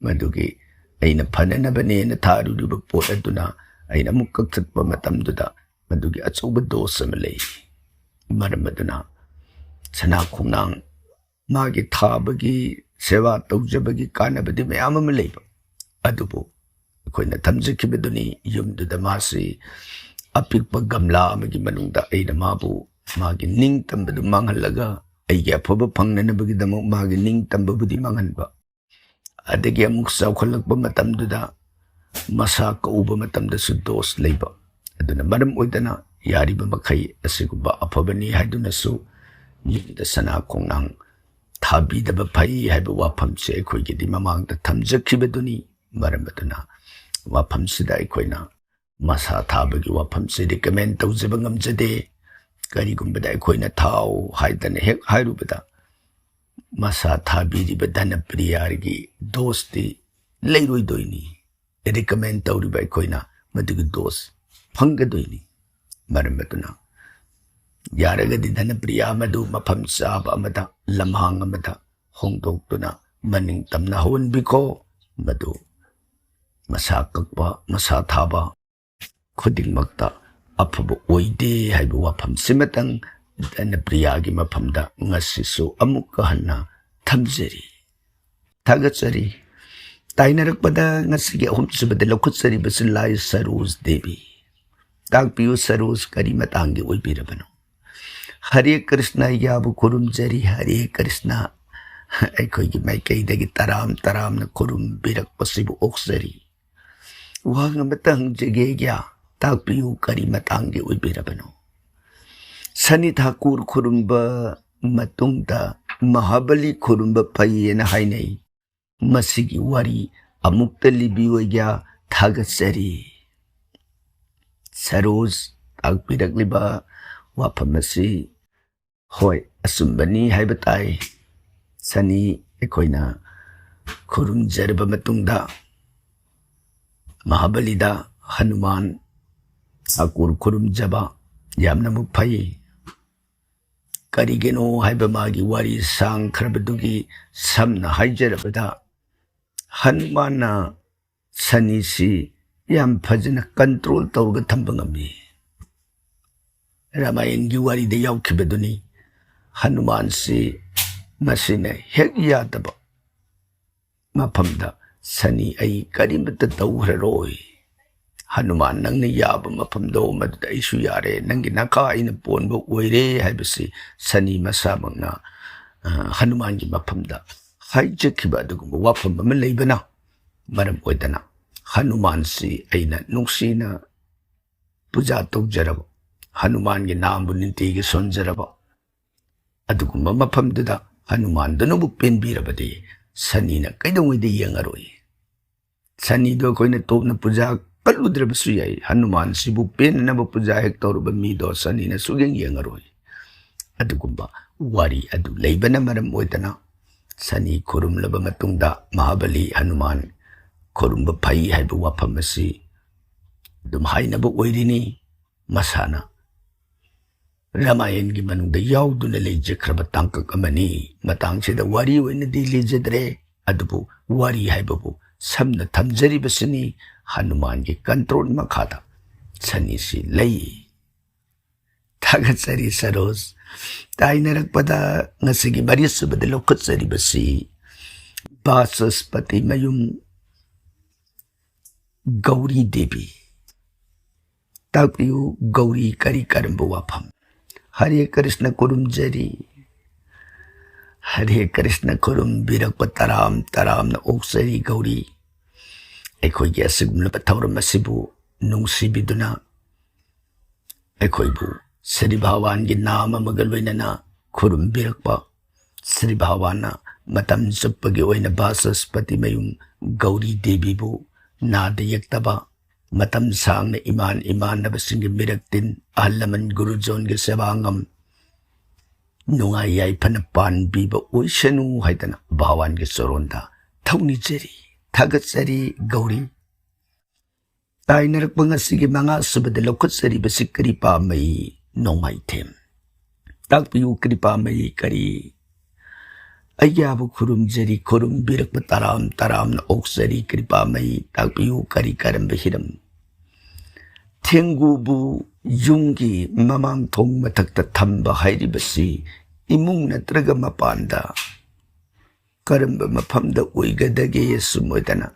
ꯃꯗꯨꯒꯤ ꯑꯩꯅ ꯐꯅꯅꯕꯅꯦꯅ ꯊꯥꯔꯨꯔꯤꯕ ꯄꯣꯠ ꯑꯗꯨꯅ ꯑꯩꯅ ꯑꯃꯨꯛ ꯀꯛꯊꯠꯄ ꯃꯇꯝꯗꯨꯗ ꯃꯗꯨꯒꯤ ꯑꯆꯧꯕ ꯗꯣꯁ ꯑꯃ ꯂꯩ꯫ ꯃꯔꯝ ꯑꯗꯨꯅ ꯁꯅꯥ ꯈꯣꯡꯅꯥꯡ ꯃꯥꯒꯤ ꯊꯥꯕꯒꯤ, ꯁꯦꯕꯥ ꯇꯧꯖꯕꯒꯤ ꯀꯥꯟꯅꯕꯗꯤ ꯃꯌꯥꯝ ꯑꯃ ꯂꯩꯕ, ꯑꯗꯨꯕꯨ ꯑꯩꯈꯣꯏꯅ ꯊꯝꯖꯈꯤꯕꯗꯨꯅꯤ꯫ ꯌꯨꯝꯗꯨꯗ ꯃꯥꯁꯤ ꯑꯄꯤꯛꯄ ꯒꯝꯂꯥ ꯑꯃꯒꯤ ꯃꯅꯨꯡꯗ ꯑꯩꯅ ꯃꯥꯕꯨ ꯃꯥꯒꯤ ꯅꯤꯡꯇꯝꯕꯗꯨ ꯃꯥꯡꯍꯜꯂꯒ ꯑꯩꯒꯤ ꯑꯐꯕ ꯐꯪꯅꯅꯕꯒꯤꯗꯃꯛ ꯃꯥꯒꯤ ꯅꯤꯡꯇꯝꯕꯕꯨꯗꯤ ꯃꯥꯡꯍꯟꯕ, ꯑꯗꯒꯤ ꯑꯃꯨꯛ ꯆꯥꯎꯈꯠꯂꯛꯄ ꯃꯇꯝꯗꯨꯗ ꯃꯁꯥ ꯀꯛꯎꯕ ꯃꯇꯝꯗꯁꯨ ꯗꯣꯁ ꯂꯩꯕ꯫ ꯑꯗꯨꯅ ꯃꯔꯝ ꯑꯣꯏꯗꯅ ꯌꯥꯔꯤꯕ ꯃꯈꯩ ꯑꯁꯤꯒꯨꯝꯕ ꯑꯐꯕꯅꯤ ꯍꯥꯏꯗꯨꯅꯁꯨ ꯌꯨꯝꯗ ꯁꯅꯥ ꯈꯣꯡꯅꯥꯡ ꯊꯥꯕꯤꯗꯕ ꯐꯩ ꯍꯥꯏꯕ ꯋꯥꯐꯝꯁꯦ ꯑꯩꯈꯣꯏꯒꯤꯗꯤ ꯃꯃꯥꯡꯗ ꯊꯝꯖꯈꯤꯕꯗꯨꯅꯤ꯫ ꯃꯔꯝ ꯑꯗꯨꯅ ꯋꯥꯐꯝꯁꯤꯗ ꯑꯩꯈꯣꯏꯅ ꯃꯁꯥ ꯊꯥꯕꯒꯤ ꯋꯥꯐꯝꯁꯦ recommend ꯇꯧꯖꯕ ꯉꯝꯖꯗꯦ꯫ ꯀꯔꯤꯒꯨꯝꯕꯗ ꯑꯩꯈꯣꯏꯅ ꯊꯥꯎ ꯍꯥꯏꯗꯅ ꯍꯦꯛ ꯍꯥꯏꯔꯨꯕꯗ, ꯃꯁꯥ ꯊꯥꯕꯤꯔꯤꯕ ꯙꯅꯄ꯭ꯔꯤꯌꯥꯒꯤ doseꯇꯤ ꯂꯩꯔꯣꯏꯗꯣꯏꯅꯤ꯫ Recommend ꯇꯧꯔꯤꯕ ꯑꯩꯈꯣꯏꯅ ꯃꯗꯨꯒꯤ dose ꯐꯪꯒꯗꯣꯏꯅꯤ꯫ ꯃꯔꯝ ꯑꯗꯨꯅ ꯌꯥꯔꯒꯗꯤ ꯙꯅꯄ꯭ꯔꯤꯌꯥ ꯃꯗꯨ ꯃꯐꯝ ꯆꯥꯕ ꯑꯃꯗ, ꯂꯝꯍꯥꯡ ꯑꯃꯗ ꯍꯣꯡꯗꯣꯛꯇꯨꯅ ꯃꯅꯤꯡ ꯇꯝꯅ ꯍꯧꯍꯟꯕꯤꯈꯣ꯫ ꯃꯗꯨ ꯃꯁꯥ ꯀꯛꯄ, ꯃꯁꯥ ꯊꯥꯕ ꯈꯨꯗꯤꯡꯃꯛꯇ ꯑꯐꯕ ꯑꯣꯏꯗꯦ ꯍꯥꯏꯕ ꯋꯥꯐꯝꯁꯤꯃꯇꯪ ꯙꯅꯄ꯭ꯔꯤꯌꯥꯒꯤ ꯃꯐꯝꯗ ꯉꯁꯤꯁꯨ ꯑꯃꯨꯛꯀ ꯍꯟꯅ ꯊꯝꯖꯔꯤ꯫ ꯊꯥꯒꯠꯆꯔꯤ꯫ ꯇꯥꯏꯅꯔꯛꯄꯗ ꯉꯁꯤꯒꯤ ꯑꯍꯨꯝꯁꯨꯕꯗ ꯂꯧꯈꯠꯆꯔꯤꯕꯁꯤ ꯂꯥꯏ ꯁꯔꯣꯖ ꯗꯦꯕꯤ꯫ ꯇꯥꯛꯄꯤꯌꯨ, ꯁꯔꯣꯖ ꯀꯔꯤ ꯃꯇꯥꯡꯒꯤ ꯑꯣꯏꯕꯤꯔꯕꯅꯣ? ꯍꯔꯦ ꯀ꯭ꯔꯤꯁꯅ, ꯌꯥꯕꯨ ꯈꯨꯔꯨꯝꯖꯔꯤ, ꯍꯔꯦ ꯀ꯭ꯔꯤꯁꯅ꯫ ꯑꯩꯈꯣꯏꯒꯤ ꯃꯥꯏꯀꯩꯗꯒꯤ ꯇꯔꯥꯝ ꯇꯔꯥꯝꯅ ꯈꯨꯔꯨꯝꯕꯤꯔꯛꯄꯁꯤꯕꯨ ꯑꯣꯛꯆꯔꯤ꯫ ꯋꯥꯍꯪ ꯑꯃꯇ ꯍꯪꯖꯒꯦ, ꯇꯥꯛꯄꯤꯌꯨ, ꯀꯔꯤ ꯃꯇꯥꯡꯒꯤ ꯑꯣꯏꯕꯤꯔꯕꯅꯣ? ꯁꯅꯤ ꯊꯥꯀꯨꯔ ꯈꯨꯔꯨꯝꯕ ꯃꯇꯨꯡꯗ ꯃꯍꯥꯕꯂꯤ ꯈꯨꯔꯨꯝꯕ ꯐꯩꯌꯦꯅ ꯍꯥꯏꯅꯩ꯫ ꯃꯁꯤꯒꯤ ꯋꯥꯔꯤ ꯑꯃꯨꯛꯇ ꯂꯤꯕꯤꯌꯨ, ꯊꯥꯒꯠꯆꯔꯤ꯫ ꯁꯔꯣꯖ ꯇꯥꯛꯄꯤꯔꯛꯂꯤꯕ ꯋꯥꯐꯝ ꯑꯁꯤ ꯍꯣꯏ, ꯑꯆꯨꯝꯕꯅꯤ ꯍꯥꯏꯕ ꯇꯥꯏ꯫ ꯁꯅꯤ ꯑꯩꯈꯣꯏꯅ ꯈꯨꯔꯨꯝꯖꯔꯕ ꯃꯇꯨꯡꯗ ꯃꯍꯥꯕꯂꯤꯗ ꯍꯅꯨꯃꯥꯟ ꯊꯥꯀꯨꯔ ꯈꯨꯔꯨꯝꯖꯕ ꯌꯥꯝꯅꯃꯛ ꯐꯩ꯫ ꯀꯔꯤꯒꯤꯅꯣ ꯍꯥꯏꯕ ꯃꯥꯒꯤ ꯋꯥꯔꯤ ꯁꯥꯡꯈ꯭ꯔꯕꯗꯨꯒꯤ ꯁꯝꯅ ꯍꯥꯏꯖꯔꯕꯗ, ꯍꯅꯨꯃꯥꯟꯅ ꯁꯅꯤꯁꯤ ꯌꯥꯝ ꯐꯖꯅ control ꯇꯧꯔꯒ ꯊꯝꯕ ꯉꯝꯃꯤ꯫ ꯔꯥꯃꯥꯌꯟꯒꯤ ꯋꯥꯔꯤꯗ ꯌꯥꯎꯈꯤꯕꯗꯨꯅꯤ꯫ ꯍꯅꯨꯃꯥꯟꯁꯤ ꯃꯁꯤꯅ ꯍꯦꯛ ꯌꯥꯗꯕ ꯃꯐꯝꯗ, "ꯁꯅꯤ, ꯑꯩ ꯀꯔꯤꯃꯠꯇ ꯇꯧꯈ꯭ꯔꯔꯣꯏ꯫ ꯍꯅꯨꯃꯥꯟ, ꯅꯪꯅ ꯌꯥꯕ ꯃꯐꯝꯗꯣ ꯃꯗꯨꯗ ꯑꯩꯁꯨ ꯌꯥꯔꯦ꯫ ꯅꯪꯒꯤ ꯅꯥꯈꯥ ꯑꯩꯅ ꯄꯣꯟꯕ ꯑꯣꯏꯔꯦ" ꯍꯥꯏꯕꯁꯤ ꯁꯅꯤ ꯃꯁꯥꯃꯛꯅ, ꯑ, ꯍꯅꯨꯃꯥꯟꯒꯤ ꯃꯐꯝꯗ ꯍꯥꯏꯖꯈꯤꯕ ꯑꯗꯨꯒꯨꯝꯕ ꯋꯥꯐꯝ ꯑꯃ ꯂꯩꯕꯅ ꯃꯔꯝ ꯑꯣꯏꯗꯅ, ꯍꯅꯨꯃꯥꯟꯁꯤ ꯑꯩꯅ ꯅꯨꯡꯁꯤꯅ ꯄꯨꯖꯥ ꯇꯧꯖꯔꯕ, ꯍꯅꯨꯃꯥꯟꯒꯤ ꯅꯥꯝꯕꯨ ꯅꯨꯡꯇꯤꯒꯤ ꯁꯣꯟꯖꯔꯕ, ꯑꯗꯨꯒꯨꯝꯕ ꯃꯐꯝꯗꯨꯗ ꯍꯅꯨꯃꯥꯟꯗꯨꯅꯕꯨ ꯄꯦꯟꯕꯤꯔꯕꯗꯤ ꯁꯅꯤꯅ ꯀꯩꯗꯧꯉꯩꯗ ꯌꯦꯡꯉꯔꯣꯏ? ꯁꯅꯤꯗꯣ ꯑꯩꯈꯣꯏꯅ ꯇꯣꯞꯅ ꯄꯨꯖꯥ ꯀꯠꯂꯨꯗ꯭ꯔꯕꯁꯨ ꯌꯥꯏ, ꯍꯅꯨꯃꯥꯟꯁꯤꯕꯨ ꯄꯦꯟꯅꯅꯕ ꯄꯨꯖꯥ ꯍꯦꯛ ꯇꯧꯔꯕ ꯃꯤꯗꯣ ꯁꯅꯤꯅ ꯁꯨꯛꯌꯦꯡ ꯌꯦꯡꯉꯔꯣꯏ꯫ ꯑꯗꯨꯒꯨꯝꯕ ꯋꯥꯔꯤ ꯑꯗꯨ ꯂꯩꯕꯅ ꯃꯔꯝ ꯑꯣꯏꯗꯅ ꯁꯅꯤ ꯈꯨꯔꯨꯝꯂꯕ ꯃꯇꯨꯡꯗ ꯃꯍꯥꯕꯂꯤ ꯍꯅꯨꯃꯥꯟ ꯈꯨꯔꯨꯝꯕ ꯐꯩ ꯍꯥꯏꯕ ꯋꯥꯐꯝ ꯑꯁꯤ ꯑꯗꯨꯝ ꯍꯥꯏꯅꯕ ꯑꯣꯏꯔꯤꯅꯤ꯫ ꯃꯁꯥꯅ ꯔꯥꯃꯥꯌꯟꯒꯤ ꯃꯅꯨꯡꯗ ꯌꯥꯎꯗꯨꯅ ꯂꯩꯖꯈ꯭ꯔꯕ ꯇꯥꯡꯀꯛ ꯑꯃꯅꯤ꯫ ꯃꯇꯥꯡꯁꯤꯗ ꯋꯥꯔꯤ ꯑꯣꯏꯅꯗꯤ ꯂꯤꯖꯗ꯭ꯔꯦ, ꯑꯗꯨꯕꯨ ꯋꯥꯔꯤ ꯍꯥꯏꯕꯕꯨ ꯁꯝꯅ ꯊꯝꯖꯔꯤꯕꯁꯤꯅꯤ꯫ ꯍꯅꯨꯃꯥꯟꯒꯤ ꯀꯟꯇ꯭ꯔꯣꯜ ꯃꯈꯥꯗ ꯁꯅꯤꯁꯤ ꯂꯩ꯫ ꯊꯥꯒꯠꯆꯔꯤ ꯁꯔꯣꯖ꯫ ꯇꯥꯏꯅꯔꯛꯄꯗ ꯉꯁꯤꯒꯤ ꯃꯔꯤꯁꯨꯕꯗ ꯂꯧꯈꯠꯆꯔꯤꯕꯁꯤ ꯕꯥꯆꯁꯄꯇꯤ ꯃꯌꯨꯝ ꯒꯧꯔꯤ ꯗꯦꯕꯤ꯫ ꯇꯥꯛꯄꯤꯌꯨ, ꯒꯧꯔꯤ ꯀꯔꯤ ꯀꯔꯝꯕ ꯋꯥꯐꯝ? ꯍꯔꯦ ꯀ꯭ꯔꯤꯁꯅ ꯈꯨꯔꯨꯝꯖꯔꯤ꯫ ꯍꯔꯦ ꯀ꯭ꯔꯤꯁꯅ ꯈꯨꯔꯨꯝꯕꯤꯔꯛꯄ ꯇꯔꯥꯝ ꯇꯔꯥꯝꯅ ꯑꯣꯛꯆꯔꯤ ꯒꯧꯔꯤ꯫ ꯑꯩꯈꯣꯏꯒꯤ ꯑꯁꯤꯒꯨꯝꯂꯕ ꯊꯧꯔꯝ ꯑꯁꯤꯕꯨ ꯅꯨꯡꯁꯤꯕꯤꯗꯨꯅ ꯑꯩꯈꯣꯏꯕꯨ ꯁ꯭ꯔꯤ ꯚꯒꯋꯥꯟꯒꯤ ꯅꯥꯝ ꯑꯃꯒ ꯂꯣꯏꯅꯅ ꯈꯨꯔꯨꯝꯕꯤꯔꯛꯄ ꯁ꯭ꯔꯤ ꯚꯒꯋꯥꯟꯅ ꯃꯇꯝ ꯆꯨꯞꯄꯒꯤ ꯑꯣꯏꯅ ꯕꯥꯆꯁꯄꯇꯤ ꯃꯌꯨꯝ ꯒꯧꯔꯤ ꯗꯦꯕꯤꯕꯨ ꯅꯥꯗ ꯌꯦꯛꯇꯕ, ꯃꯇꯝ ꯁꯥꯡꯅ ꯏꯃꯥꯟ ꯏꯃꯥꯟꯅꯕꯁꯤꯡꯒꯤ ꯃꯤꯔꯛ ꯇꯤꯟ, ꯑꯍꯜ ꯂꯃꯟ ꯒꯨꯔꯨꯖꯣꯟꯒꯤ ꯁꯦꯕꯥ ꯉꯝ, ꯅꯨꯡꯉꯥꯏ ꯌꯥꯏꯐꯅ ꯄꯥꯟꯕꯤꯕ ꯑꯣꯏꯁꯅꯨ ꯍꯥꯏꯗꯅ ꯚꯒꯋꯥꯟꯒꯤ ꯆꯔꯣꯟꯗ ꯊꯧꯅꯤꯖꯔꯤ, ꯊꯥꯒꯠꯆꯔꯤ ꯒꯧꯔꯤ꯫ ꯇꯥꯏꯅꯔꯛꯄ ꯉꯁꯤꯒꯤ ꯃꯉꯥ ꯁꯨꯕꯗ ꯂꯧꯈꯠꯆꯔꯤꯕꯁꯤ ꯀ꯭ꯔꯤꯄꯥꯃꯌꯤ ꯅꯣꯡꯃꯥꯏꯊꯦꯝ꯫ ꯇꯥꯛꯄꯤꯌꯨ, ꯀ꯭ꯔꯤꯄꯥꯃꯌꯤ ꯀꯔꯤ? ꯑꯩꯒꯤꯕꯨ ꯈꯨꯔꯨꯝꯖꯔꯤ, ꯈꯨꯔꯨꯝꯕꯤꯔꯛꯄ ꯇꯔꯥꯝ ꯇꯔꯥꯝꯅ ꯑꯣꯛꯆꯔꯤ ꯀ꯭ꯔꯤꯄꯥꯃꯌꯤ꯫ ꯇꯥꯛꯄꯤꯌꯨ, ꯀꯔꯤ ꯀꯔꯝꯕ ꯍꯤꯔꯝ? ꯊꯦꯡꯒꯨꯕꯨ ꯌꯨꯝꯒꯤ ꯃꯃꯥꯡ ꯊꯣꯡ ꯃꯊꯛꯇ ꯊꯝꯕ ꯍꯥꯏꯔꯤꯕꯁꯤ ꯏꯃꯨꯡ ꯅꯠꯇ꯭ꯔꯒ ꯃꯄꯥꯟꯗ ꯀꯔꯝꯕ ꯃꯐꯝꯗ ꯑꯣꯏꯒꯗꯒꯦ? ꯑꯁꯨꯝ ꯑꯣꯏꯗꯅ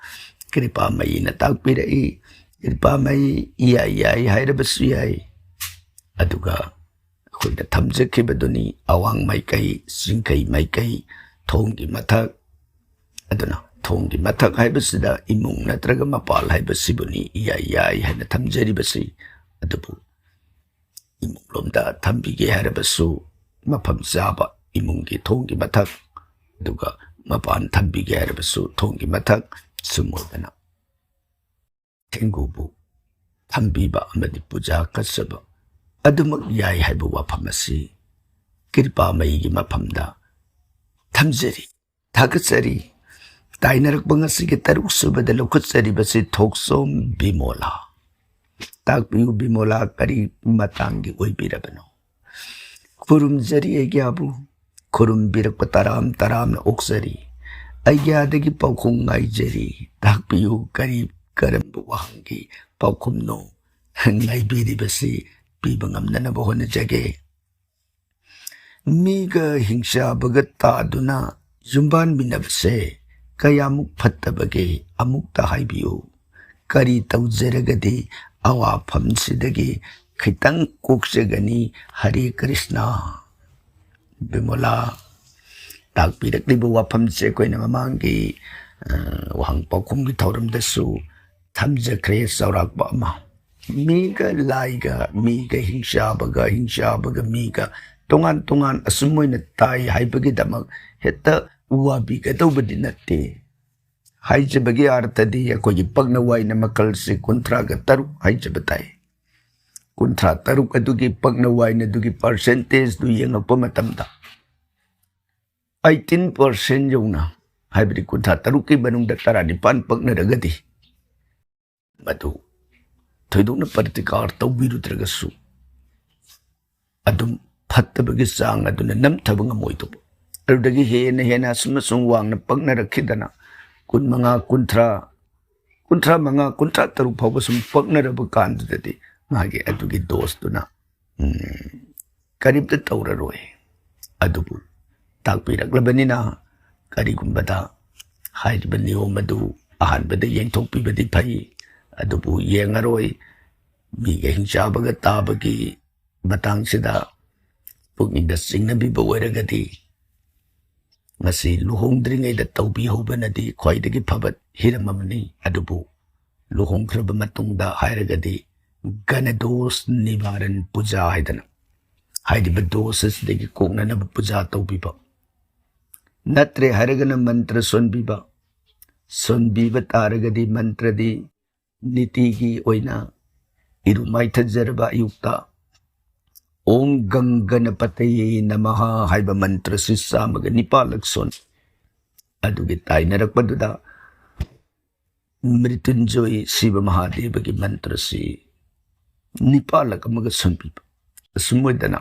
ꯀ꯭ꯔꯤꯄꯥꯃꯌꯤꯅ ꯇꯥꯛꯄꯤꯔꯛꯏ꯫ ꯀ꯭ꯔꯤꯄꯥꯃꯌꯤ ꯏꯌꯥ ꯌꯥꯏ ꯍꯥꯏꯔꯕꯁꯨ ꯌꯥꯏ, ꯑꯗꯨꯒ ꯑꯩꯈꯣꯏꯅ ꯊꯝꯖꯈꯤꯕꯗꯨꯅꯤ, ꯑꯋꯥꯡ ꯃꯥꯏꯀꯩ, ꯆꯤꯡꯈꯩ ꯃꯥꯏꯀꯩ, ꯊꯣꯡꯒꯤ ꯃꯊꯛ꯫ ꯑꯗꯨꯅ ꯊꯣꯡꯒꯤ ꯃꯊꯛ ꯍꯥꯏꯕꯁꯤꯗ ꯏꯃꯨꯡ ꯅꯠꯇ꯭ꯔꯒ ꯃꯄꯥꯜ ꯍꯥꯏꯕꯁꯤꯕꯨꯅꯤ ꯏꯌꯥ ꯌꯥꯏ ꯍꯥꯏꯅ ꯊꯝꯖꯔꯤꯕꯁꯤ꯫ ꯑꯗꯨꯕꯨ ꯏꯃꯨꯡꯂꯣꯝꯗ ꯊꯝꯕꯤꯒꯦ ꯍꯥꯏꯔꯕꯁꯨ ꯃꯐꯝ ꯆꯥꯕ ꯏꯃꯨꯡꯒꯤ ꯊꯣꯡꯒꯤ ꯃꯊꯛ, ꯑꯗꯨꯒ ꯃꯄꯥꯟ ꯊꯝꯕꯤꯒꯦ ꯍꯥꯏꯔꯕꯁꯨ ꯊꯣꯡꯒꯤ ꯃꯊꯛ, ꯁꯨꯝ ꯑꯣꯏꯗꯅ ꯊꯦꯡꯒꯨꯕꯨ ꯊꯝꯕꯤꯕ ꯑꯃꯗꯤ ꯄꯨꯖꯥ ꯀꯠꯆꯕ ꯑꯗꯨꯃꯛ ꯌꯥꯏ ꯍꯥꯏꯕ ꯋꯥꯐꯝ ꯑꯁꯤ ꯀ꯭ꯔꯤꯄꯥꯃꯌꯤꯒꯤ ꯃꯐꯝꯗ ꯊꯝꯖꯔꯤ, ꯊꯥꯒꯠꯆꯔꯤ꯫ ꯇꯥꯏꯅꯔꯛꯄ ꯉꯁꯤꯒꯤ ꯇꯔꯨꯛ ꯁꯨꯕꯗ ꯂꯧꯈꯠꯆꯔꯤꯕꯁꯤ ꯊꯣꯛꯆꯣꯝ ꯕꯤꯃꯣꯂꯥ꯫ ꯇꯥꯛꯄꯤꯌꯨ ꯕꯤꯃꯣꯂꯥ, ꯀꯔꯤ ꯃꯇꯥꯡꯒꯤ ꯑꯣꯏꯕꯤꯔꯕꯅꯣ? ꯈꯨꯔꯨꯝꯖꯔꯤ ꯑꯩꯒꯤ ꯑꯕꯨ, ꯈꯨꯔꯨꯝꯕꯤꯔꯛꯄ ꯇꯔꯥꯝ ꯇꯔꯥꯝꯅ ꯑꯣꯛꯆꯔꯤ꯫ ꯑꯩꯒꯤ ꯑꯥꯗꯒꯤ ꯄꯥꯎꯈꯨꯝ ꯉꯥꯏꯖꯔꯤ꯫ ꯇꯥꯛꯄꯤꯌꯨ, ꯀꯔꯤ ꯀꯔꯝꯕ ꯋꯥꯍꯪꯒꯤ ꯄꯥꯎꯈꯨꯝꯅꯣ ꯉꯥꯏꯕꯤꯔꯤꯕꯁꯤ? ꯄꯤꯕ ꯉꯝꯅꯅꯕ ꯍꯣꯠꯅꯖꯒꯦ꯫ ꯃꯤꯒ ꯍꯤꯡꯆꯥꯕꯒ ꯇꯥꯗꯨꯅ ꯌꯨꯝꯕꯥꯟꯃꯤꯟꯅꯕꯁꯦ ꯀꯌꯥꯃꯨꯛ ꯐꯠꯇꯕꯒꯦ? ꯑꯃꯨꯛꯇ ꯍꯥꯏꯕꯤꯌꯨ꯫ ꯀꯔꯤ ꯇꯧꯖꯔꯒꯗꯤ ꯑꯋꯥꯐꯝꯁꯤꯗꯒꯤ ꯈꯤꯇꯪ ꯀꯣꯛꯆꯒꯅꯤ? ꯍꯔꯦ ꯀ꯭ꯔꯤꯁꯅ꯫ ꯕꯤꯃꯣꯂꯥ, ꯇꯥꯛꯄꯤꯔꯛꯂꯤꯕ ꯋꯥꯐꯝꯁꯦ ꯑꯩꯈꯣꯏꯅ ꯃꯃꯥꯡꯒꯤ, ꯑ, ꯋꯥꯍꯪ ꯄꯥꯎꯈꯨꯝꯒꯤ ꯊꯧꯔꯝꯗꯁꯨ ꯊꯝꯖꯈ꯭ꯔꯦ, ꯆꯥꯎꯔꯥꯛꯄ ꯑꯃ꯫ ꯃꯤꯒ ꯂꯥꯏꯒ, ꯃꯤꯒ ꯍꯤꯡꯆꯥꯕꯒ, ꯍꯤꯡꯆꯥꯕꯒ ꯃꯤꯒ ꯇꯣꯉꯥꯟ ꯇꯣꯉꯥꯟ ꯑꯁꯨꯝ ꯑꯣꯏꯅ ꯇꯥꯏ ꯍꯥꯏꯕꯒꯤꯗꯃꯛ ꯍꯦꯛꯇ ꯋꯥꯕꯤꯒꯗꯧꯕꯗꯤ ꯅꯠꯇꯦ꯫ ꯍꯥꯏꯖꯕꯒꯤ ꯑꯥꯔꯊꯗꯤ ꯑꯩꯈꯣꯏꯒꯤ ꯄꯛꯅ ꯋꯥꯏꯅ ꯃꯈꯜꯁꯦ ꯀꯨꯟꯊ꯭ꯔꯥꯒ ꯇꯔꯨꯛ ꯍꯥꯏꯖꯕ ꯇꯥꯏ꯫ ꯀꯨꯟꯊ꯭ꯔꯥ ꯇꯔꯨꯛ ꯑꯗꯨꯒꯤ ꯄꯛꯅ ꯋꯥꯏꯅꯗꯨꯒꯤ percentageꯗꯨ ꯌꯦꯡꯉꯛꯄ ꯃꯇꯝꯗ eighteen percent ꯌꯧꯅ, ꯍꯥꯏꯕꯗꯤ ꯀꯨꯟꯊ꯭ꯔꯥ ꯇꯔꯨꯛꯀꯤ ꯃꯅꯨꯡꯗ ꯇꯔꯥꯅꯤꯄꯥꯟ ꯄꯛꯅꯔꯒꯗꯤ, ꯃꯗꯨ ꯊꯣꯏꯗꯣꯛꯅ ꯄ꯭ꯔꯇꯤꯀꯥꯔ ꯇꯧꯕꯤꯔꯨꯗ꯭ꯔꯒꯁꯨ, ꯑꯗꯨꯝ ꯐꯠꯇꯕꯒꯤ ꯆꯥꯡ ꯑꯗꯨꯅ ꯅꯝꯊꯕ ꯉꯝꯃꯣꯏꯗꯧꯕ꯫ ꯑꯗꯨꯗꯒꯤ ꯍꯦꯟꯅ ꯍꯦꯟꯅ ꯑꯁꯨꯝ ꯑꯁꯨꯝ ꯋꯥꯡꯅ ꯄꯛꯅꯔꯛꯈꯤꯗꯅ, ꯀꯨꯟꯃꯉꯥ, ꯀꯨꯟꯊ꯭ꯔꯥ, ꯀꯨꯟꯊ꯭ꯔꯥ ꯃꯉꯥ, ꯀꯨꯟꯊ꯭ꯔꯥ ꯇꯔꯨꯛ ꯐꯥꯎꯕ ꯁꯨꯝ ꯄꯛꯅꯔꯕ ꯀꯥꯟꯗꯨꯗꯗꯤ, ꯃꯥꯒꯤ ꯑꯗꯨꯒꯤ doseꯇꯨꯅ, ꯎꯝ, ꯀꯔꯤꯝꯇ ꯇꯧꯔꯔꯣꯏ꯫ ꯑꯗꯨꯕꯨ ꯇꯥꯛꯄꯤꯔꯛꯂꯕꯅꯤꯅ, ꯀꯔꯤꯒꯨꯝꯕꯗ ꯍꯥꯏꯔꯤꯕ ꯅꯤꯌꯣꯝ ꯑꯗꯨ ꯑꯍꯥꯟꯕꯗ ꯌꯦꯡꯊꯣꯛꯄꯤꯕꯗꯤ ꯐꯩ꯫ ꯑꯗꯨꯕꯨ ꯌꯦꯡꯉꯔꯣꯏ, ꯃꯤꯒ ꯍꯤꯡꯆꯥꯕꯒ ꯇꯥꯕꯒꯤ ꯃꯇꯥꯡꯁꯤꯗ ꯄꯨꯛꯅꯤꯡꯗ ꯆꯤꯡꯅꯕꯤꯕ ꯑꯣꯏꯔꯒꯗꯤ, ꯃꯁꯤ ꯂꯨꯍꯣꯡꯗ꯭ꯔꯤꯉꯩꯗ ꯇꯧꯕꯤꯍꯧꯕꯅꯗꯤ ꯈ꯭ꯋꯥꯏꯗꯒꯤ ꯐꯕ ꯍꯤꯔꯝ ꯑꯃꯅꯤ꯫ ꯑꯗꯨꯕꯨ ꯂꯨꯍꯣꯡꯈ꯭ꯔꯕ ꯃꯇꯨꯡꯗ ꯍꯥꯏꯔꯒꯗꯤ ꯒꯅꯗꯣꯁ ꯅꯤꯕꯥꯔꯟ ꯄꯨꯖꯥ ꯍꯥꯏꯗꯅ ꯍꯥꯏꯔꯤꯕ ꯗꯣꯁ ꯑꯁꯤꯗꯒꯤ ꯀꯣꯛꯅꯅꯕ ꯄꯨꯖꯥ ꯇꯧꯕꯤꯕ꯫ ꯅꯠꯇ꯭ꯔꯦ ꯍꯥꯏꯔꯒꯅ ꯃꯟꯇ꯭ꯔ ꯁꯣꯟꯕꯤꯕ꯫ ꯁꯣꯟꯕꯤꯕ ꯇꯥꯔꯒꯗꯤ ꯃꯟꯇ꯭ꯔꯗꯤ ꯅꯤꯇꯤꯒꯤ ꯑꯣꯏꯅ ꯏꯔꯨ ꯃꯥꯏꯊꯖꯔꯕ ꯑꯌꯨꯛꯇ "ꯑꯣꯝ ꯒꯪꯒꯅꯄꯇꯌꯦ ꯅꯃꯍ" ꯍꯥꯏꯕ ꯃꯟꯇ꯭ꯔꯁꯤ ꯆꯥꯝꯃꯒ ꯅꯤꯄꯥꯜꯂꯛ ꯁꯣꯟ꯫ ꯑꯗꯨꯒꯤ ꯇꯥꯏꯅꯔꯛꯄꯗꯨꯗ ꯃ꯭ꯔꯤꯇꯨꯟꯖꯣꯏ ꯁꯤꯕ ꯃꯍꯥꯗꯦꯕꯒꯤ ꯃꯟꯇ꯭ꯔꯁꯤ ꯅꯤꯄꯥꯜꯂꯛ ꯑꯃꯒ ꯁꯣꯟꯕꯤꯕ꯫ ꯑꯁꯨꯝ ꯑꯣꯏꯗꯅ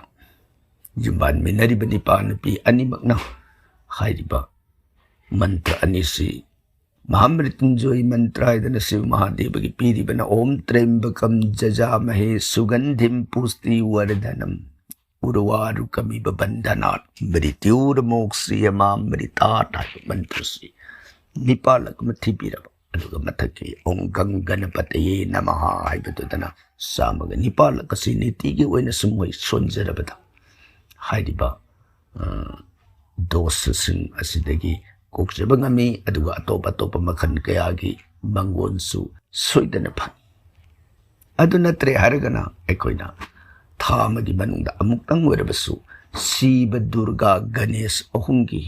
ꯌꯨꯝꯕꯥꯟꯃꯤꯟꯅꯔꯤꯕ ꯅꯤꯄꯥ ꯅꯨꯄꯤ ꯑꯅꯤꯃꯛꯅ ꯍꯥꯏꯔꯤꯕ ꯃꯟꯇ꯭ꯔ ꯑꯅꯤꯁꯤ ꯃꯍꯥꯃ꯭ꯔꯤꯇꯨꯟꯖꯣꯏ ꯃꯟꯇ꯭ꯔ ꯍꯥꯏꯗꯅ ꯁꯤꯕ ꯃꯍꯥꯗꯦꯕꯒꯤ ꯄꯤꯔꯤꯕꯅ "ꯑꯣꯝ ꯇ꯭ꯔꯌꯝꯕꯀꯝ ꯖꯖꯥꯃꯍꯦ ꯁꯨꯒꯟꯙꯤꯝ ꯄꯨꯁ꯭ꯇꯤ ꯋꯔꯙꯅꯝ ꯎꯔꯋꯥꯔꯨꯀꯃꯤꯕ ꯕꯟꯙꯅꯥꯠ ꯃ꯭ꯔꯤꯇ꯭ꯌꯨꯔꯃꯣꯛꯁꯤꯌꯃꯥꯃ꯭ꯔꯤꯇꯥꯠ" ꯍꯥꯏꯕ ꯃꯟꯇ꯭ꯔꯁꯤ ꯅꯤꯄꯥꯜꯂꯛ ꯑꯃ ꯊꯤꯕꯤꯔꯕ꯫ ꯑꯗꯨꯒ ꯃꯊꯛꯀꯤ "ꯑꯣꯝ ꯒꯪꯒꯅꯄꯇꯌꯦ ꯅꯃꯍ" ꯍꯥꯏꯕꯗꯨꯗꯅ ꯆꯥꯝꯃꯒ ꯅꯤꯄꯥꯜꯂꯛ ꯑꯁꯤ ꯅꯤꯇꯤꯒꯤ ꯑꯣꯏꯅ ꯁꯨꯝ ꯃꯣꯏ ꯁꯣꯟꯖꯔꯕꯗ ꯍꯥꯏꯔꯤꯕ, ꯑ, ꯗꯣꯁꯁꯤꯡ ꯑꯁꯤꯗꯒꯤ ꯀꯣꯛꯆꯕ ꯉꯝꯃꯤ, ꯑꯗꯨꯒ ꯑꯇꯣꯞ ꯑꯇꯣꯞꯄ ꯃꯈꯜ ꯀꯌꯥꯒꯤ ꯃꯪꯒꯣꯟꯁꯨ ꯁꯣꯏꯗꯅ ꯐꯪꯏ꯫ ꯑꯗꯨ ꯅꯠꯇ꯭ꯔꯦ ꯍꯥꯏꯔꯒꯅ ꯑꯩꯈꯣꯏꯅ ꯊꯥ ꯑꯃꯒꯤ ꯃꯅꯨꯡꯗ ꯑꯃꯨꯛꯇꯪ ꯑꯣꯏꯔꯕꯁꯨ ꯁꯤꯕ, ꯗꯨꯔꯒꯥ, ꯒꯅꯦꯁ ꯑꯍꯨꯝꯒꯤ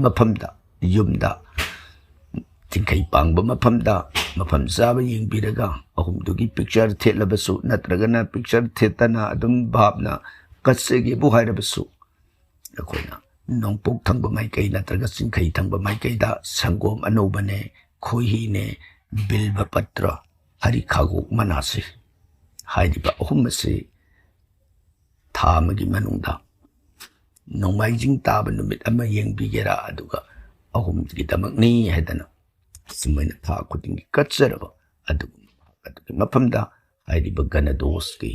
ꯃꯐꯝꯗ, ꯌꯨꯝꯗ ꯆꯤꯡꯈꯩ ꯄꯥꯡꯕ ꯃꯐꯝꯗ ꯃꯐꯝ ꯆꯥꯕ ꯌꯦꯡꯕꯤꯔꯒ ꯑꯍꯨꯝꯗꯨꯒꯤ ꯄꯤꯛꯆꯔ ꯊꯦꯠꯂꯕꯁꯨ ꯅꯠꯇ꯭ꯔꯒꯅ ꯄꯤꯛꯆꯔ ꯊꯦꯠꯇꯅ ꯑꯗꯨꯝ ꯚꯥꯞꯅ ꯀꯠꯆꯒꯦꯕꯨ ꯍꯥꯏꯔꯕꯁꯨ ꯑꯩꯈꯣꯏꯅ ꯅꯣꯡꯄꯣꯛ ꯊꯪꯕ ꯃꯥꯏꯀꯩ ꯅꯠꯇ꯭ꯔꯒ ꯆꯤꯡꯈꯩ ꯊꯪꯕ ꯃꯥꯏꯀꯩꯗ ꯁꯪꯒꯣꯝ ꯑꯅꯧꯕꯅꯦ, ꯈꯣꯏꯍꯤꯅꯦ, ꯕꯤꯜꯕ ꯄꯇ꯭ꯔ, ꯍꯔꯤ ꯈꯥꯒꯣꯛ ꯃꯅꯥꯁꯤ, ꯍꯥꯏꯔꯤꯕ ꯑꯍꯨꯝ ꯑꯁꯤ ꯊꯥ ꯑꯃꯒꯤ ꯃꯅꯨꯡꯗ ꯅꯣꯡꯃꯥꯏꯖꯤꯡ ꯇꯥꯕ ꯅꯨꯃꯤꯠ ꯑꯃ ꯌꯦꯡꯕꯤꯒꯦꯔꯥ, ꯑꯗꯨꯒ ꯑꯍꯨꯝꯒꯤꯗꯃꯛꯅꯤ ꯍꯥꯏꯗꯅ ꯑꯁꯨꯃꯥꯏꯅ ꯊꯥ ꯈꯨꯗꯤꯡꯒꯤ ꯀꯠꯆꯔꯕ ꯑꯗꯨꯒꯨꯝꯕ ꯑꯗꯨꯒꯤ ꯃꯐꯝꯗ ꯍꯥꯏꯔꯤꯕ ꯒꯅꯗꯣꯁꯀꯤ,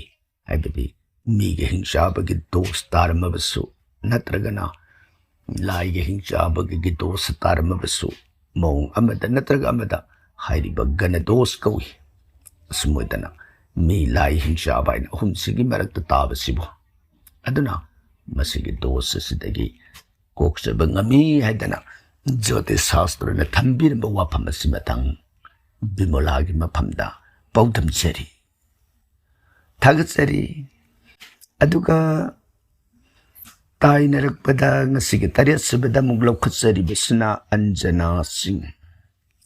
ꯍꯥꯏꯕꯗꯤ ꯃꯤꯒ ꯍꯤꯡꯆꯥꯕꯒꯤ ꯗꯣꯁ ꯇꯥꯔꯝꯃꯕꯁꯨ ꯅꯠꯇ꯭ꯔꯒꯅ ꯂꯥꯏꯒ ꯍꯤꯡꯆꯥꯕꯒꯤ ꯗꯣꯁ ꯇꯥꯔꯝꯃꯕꯁꯨ ꯃꯑꯣꯡ ꯑꯃꯗ ꯅꯠꯇ꯭ꯔꯒ ꯑꯃꯗ ꯍꯥꯏꯔꯤꯕ ꯒꯅꯗꯣꯁ ꯀꯧꯏ꯫ ꯑꯁꯨꯝ ꯑꯣꯏꯗꯅ ꯃꯤ, ꯂꯥꯏ, ꯍꯤꯡꯆꯥꯕ ꯍꯥꯏꯅ ꯑꯍꯨꯝꯁꯤꯒꯤ ꯃꯔꯛꯇ ꯇꯥꯕꯁꯤꯕꯨ꯫ ꯑꯗꯨꯅ ꯃꯁꯤꯒꯤ ꯗꯣꯁ ꯑꯁꯤꯗꯒꯤ ꯀꯣꯛꯆꯕ ꯉꯝꯃꯤ ꯍꯥꯏꯗꯅ ꯖ꯭ꯌꯣꯇꯤꯁ ꯁꯥꯁꯇ꯭ꯔꯅ ꯊꯝꯕꯤꯔꯝꯕ ꯋꯥꯐꯝ ꯑꯁꯤ ꯃꯊꯪ ꯕꯤꯃꯣꯂꯥꯒꯤ ꯃꯐꯝꯗ ꯄꯥꯎꯗꯝꯖꯔꯤ꯫ ꯊꯥꯒꯠꯆꯔꯤ꯫ ꯑꯗꯨꯒ ꯇꯥꯏꯅꯔꯛꯄꯗ ꯉꯁꯤꯒꯤ ꯇꯔꯦꯠ ꯁꯨꯕꯗ ꯑꯃꯨꯛ ꯂꯧꯈꯠꯆꯔꯤꯕꯁꯤꯅ ꯑꯟꯖꯅꯥ ꯁꯤꯡ꯫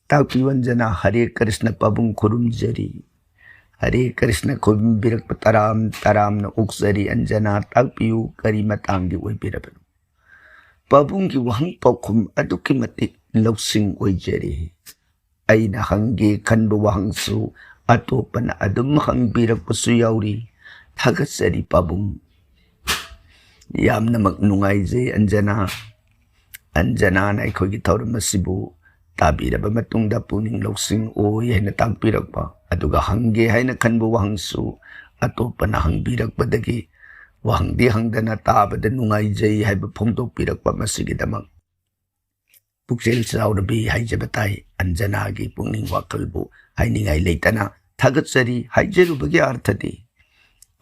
ꯇꯥꯛꯄꯤꯌꯨ ꯑꯟꯖꯅꯥ, ꯍꯔꯦ ꯀ꯭ꯔꯤꯁꯅ ꯄꯥꯕꯨꯡ ꯈꯨꯔꯨꯝꯖꯔꯤ꯫ ꯍꯔꯦ ꯀ꯭ꯔꯤꯁꯅ ꯈꯨꯔꯨꯝꯕꯤꯔꯛꯄ ꯇꯔꯥꯝ ꯇꯔꯥꯝꯅ ꯑꯣꯛꯆꯔꯤ꯫ ꯑꯟꯖꯅꯥ, ꯇꯥꯛꯄꯤꯌꯨ, ꯀꯔꯤ ꯃꯇꯥꯡꯒꯤ ꯑꯣꯏꯕꯤꯔꯕꯅꯣ? ꯄꯥꯕꯨꯡꯒꯤ ꯋꯥꯍꯪ ꯄꯥꯎꯈꯨꯝ ꯑꯗꯨꯛꯀꯤ ꯃꯇꯤꯛ ꯂꯧꯁꯤꯡ ꯑꯣꯏꯖꯔꯤ꯫ ꯑꯩꯅ ꯍꯪꯒꯦ ꯈꯟꯕ ꯋꯥꯍꯪꯁꯨ ꯑꯇꯣꯞꯄꯅ ꯑꯗꯨꯝ ꯍꯪꯕꯤꯔꯛꯄꯁꯨ ꯌꯥꯎꯔꯤ꯫ ꯊꯥꯒꯠꯆꯔꯤ ꯄꯥꯕꯨꯡ꯫ ꯌꯥꯝꯅꯃꯛ ꯅꯨꯡꯉꯥꯏꯖꯩ ꯑꯟꯖꯅꯥ꯫ ꯑꯟꯖꯅꯥꯅ ꯑꯩꯈꯣꯏꯒꯤ ꯊꯧꯔꯝ ꯑꯁꯤꯕꯨ ꯇꯥꯕꯤꯔꯕ ꯃꯇꯨꯡꯗ ꯄꯨꯛꯅꯤꯡ ꯂꯧꯁꯤꯡ ꯑꯣꯏ ꯍꯥꯏꯅ ꯇꯥꯛꯄꯤꯔꯛꯄ, ꯑꯗꯨꯒ ꯍꯪꯒꯦ ꯍꯥꯏꯅ ꯈꯟꯕ ꯋꯥꯍꯪꯁꯨ ꯑꯇꯣꯞꯄꯅ ꯍꯪꯕꯤꯔꯛꯄꯗꯒꯤ ꯋꯥꯍꯪꯗꯤ ꯍꯪꯗꯅ ꯇꯥꯕꯗ ꯅꯨꯡꯉꯥꯏꯖꯩ ꯍꯥꯏꯕ ꯐꯣꯡꯗꯣꯛꯄꯤꯔꯛꯄ, ꯃꯁꯤꯒꯤꯗꯃꯛ ꯄꯨꯛꯆꯦꯜ ꯆꯥꯎꯔꯕꯤ ꯍꯥꯏꯖꯕ ꯇꯥꯏ꯫ ꯑꯟꯖꯅꯥꯒꯤ ꯄꯨꯛꯅꯤꯡ ꯋꯥꯈꯜꯕꯨ ꯍꯥꯏꯅꯤꯡꯉꯥꯏ ꯂꯩꯇꯅ ꯊꯥꯒꯠꯆꯔꯤ꯫ ꯍꯥꯏꯖꯔꯨꯕꯒꯤ ꯑꯥꯔꯊꯗꯤ,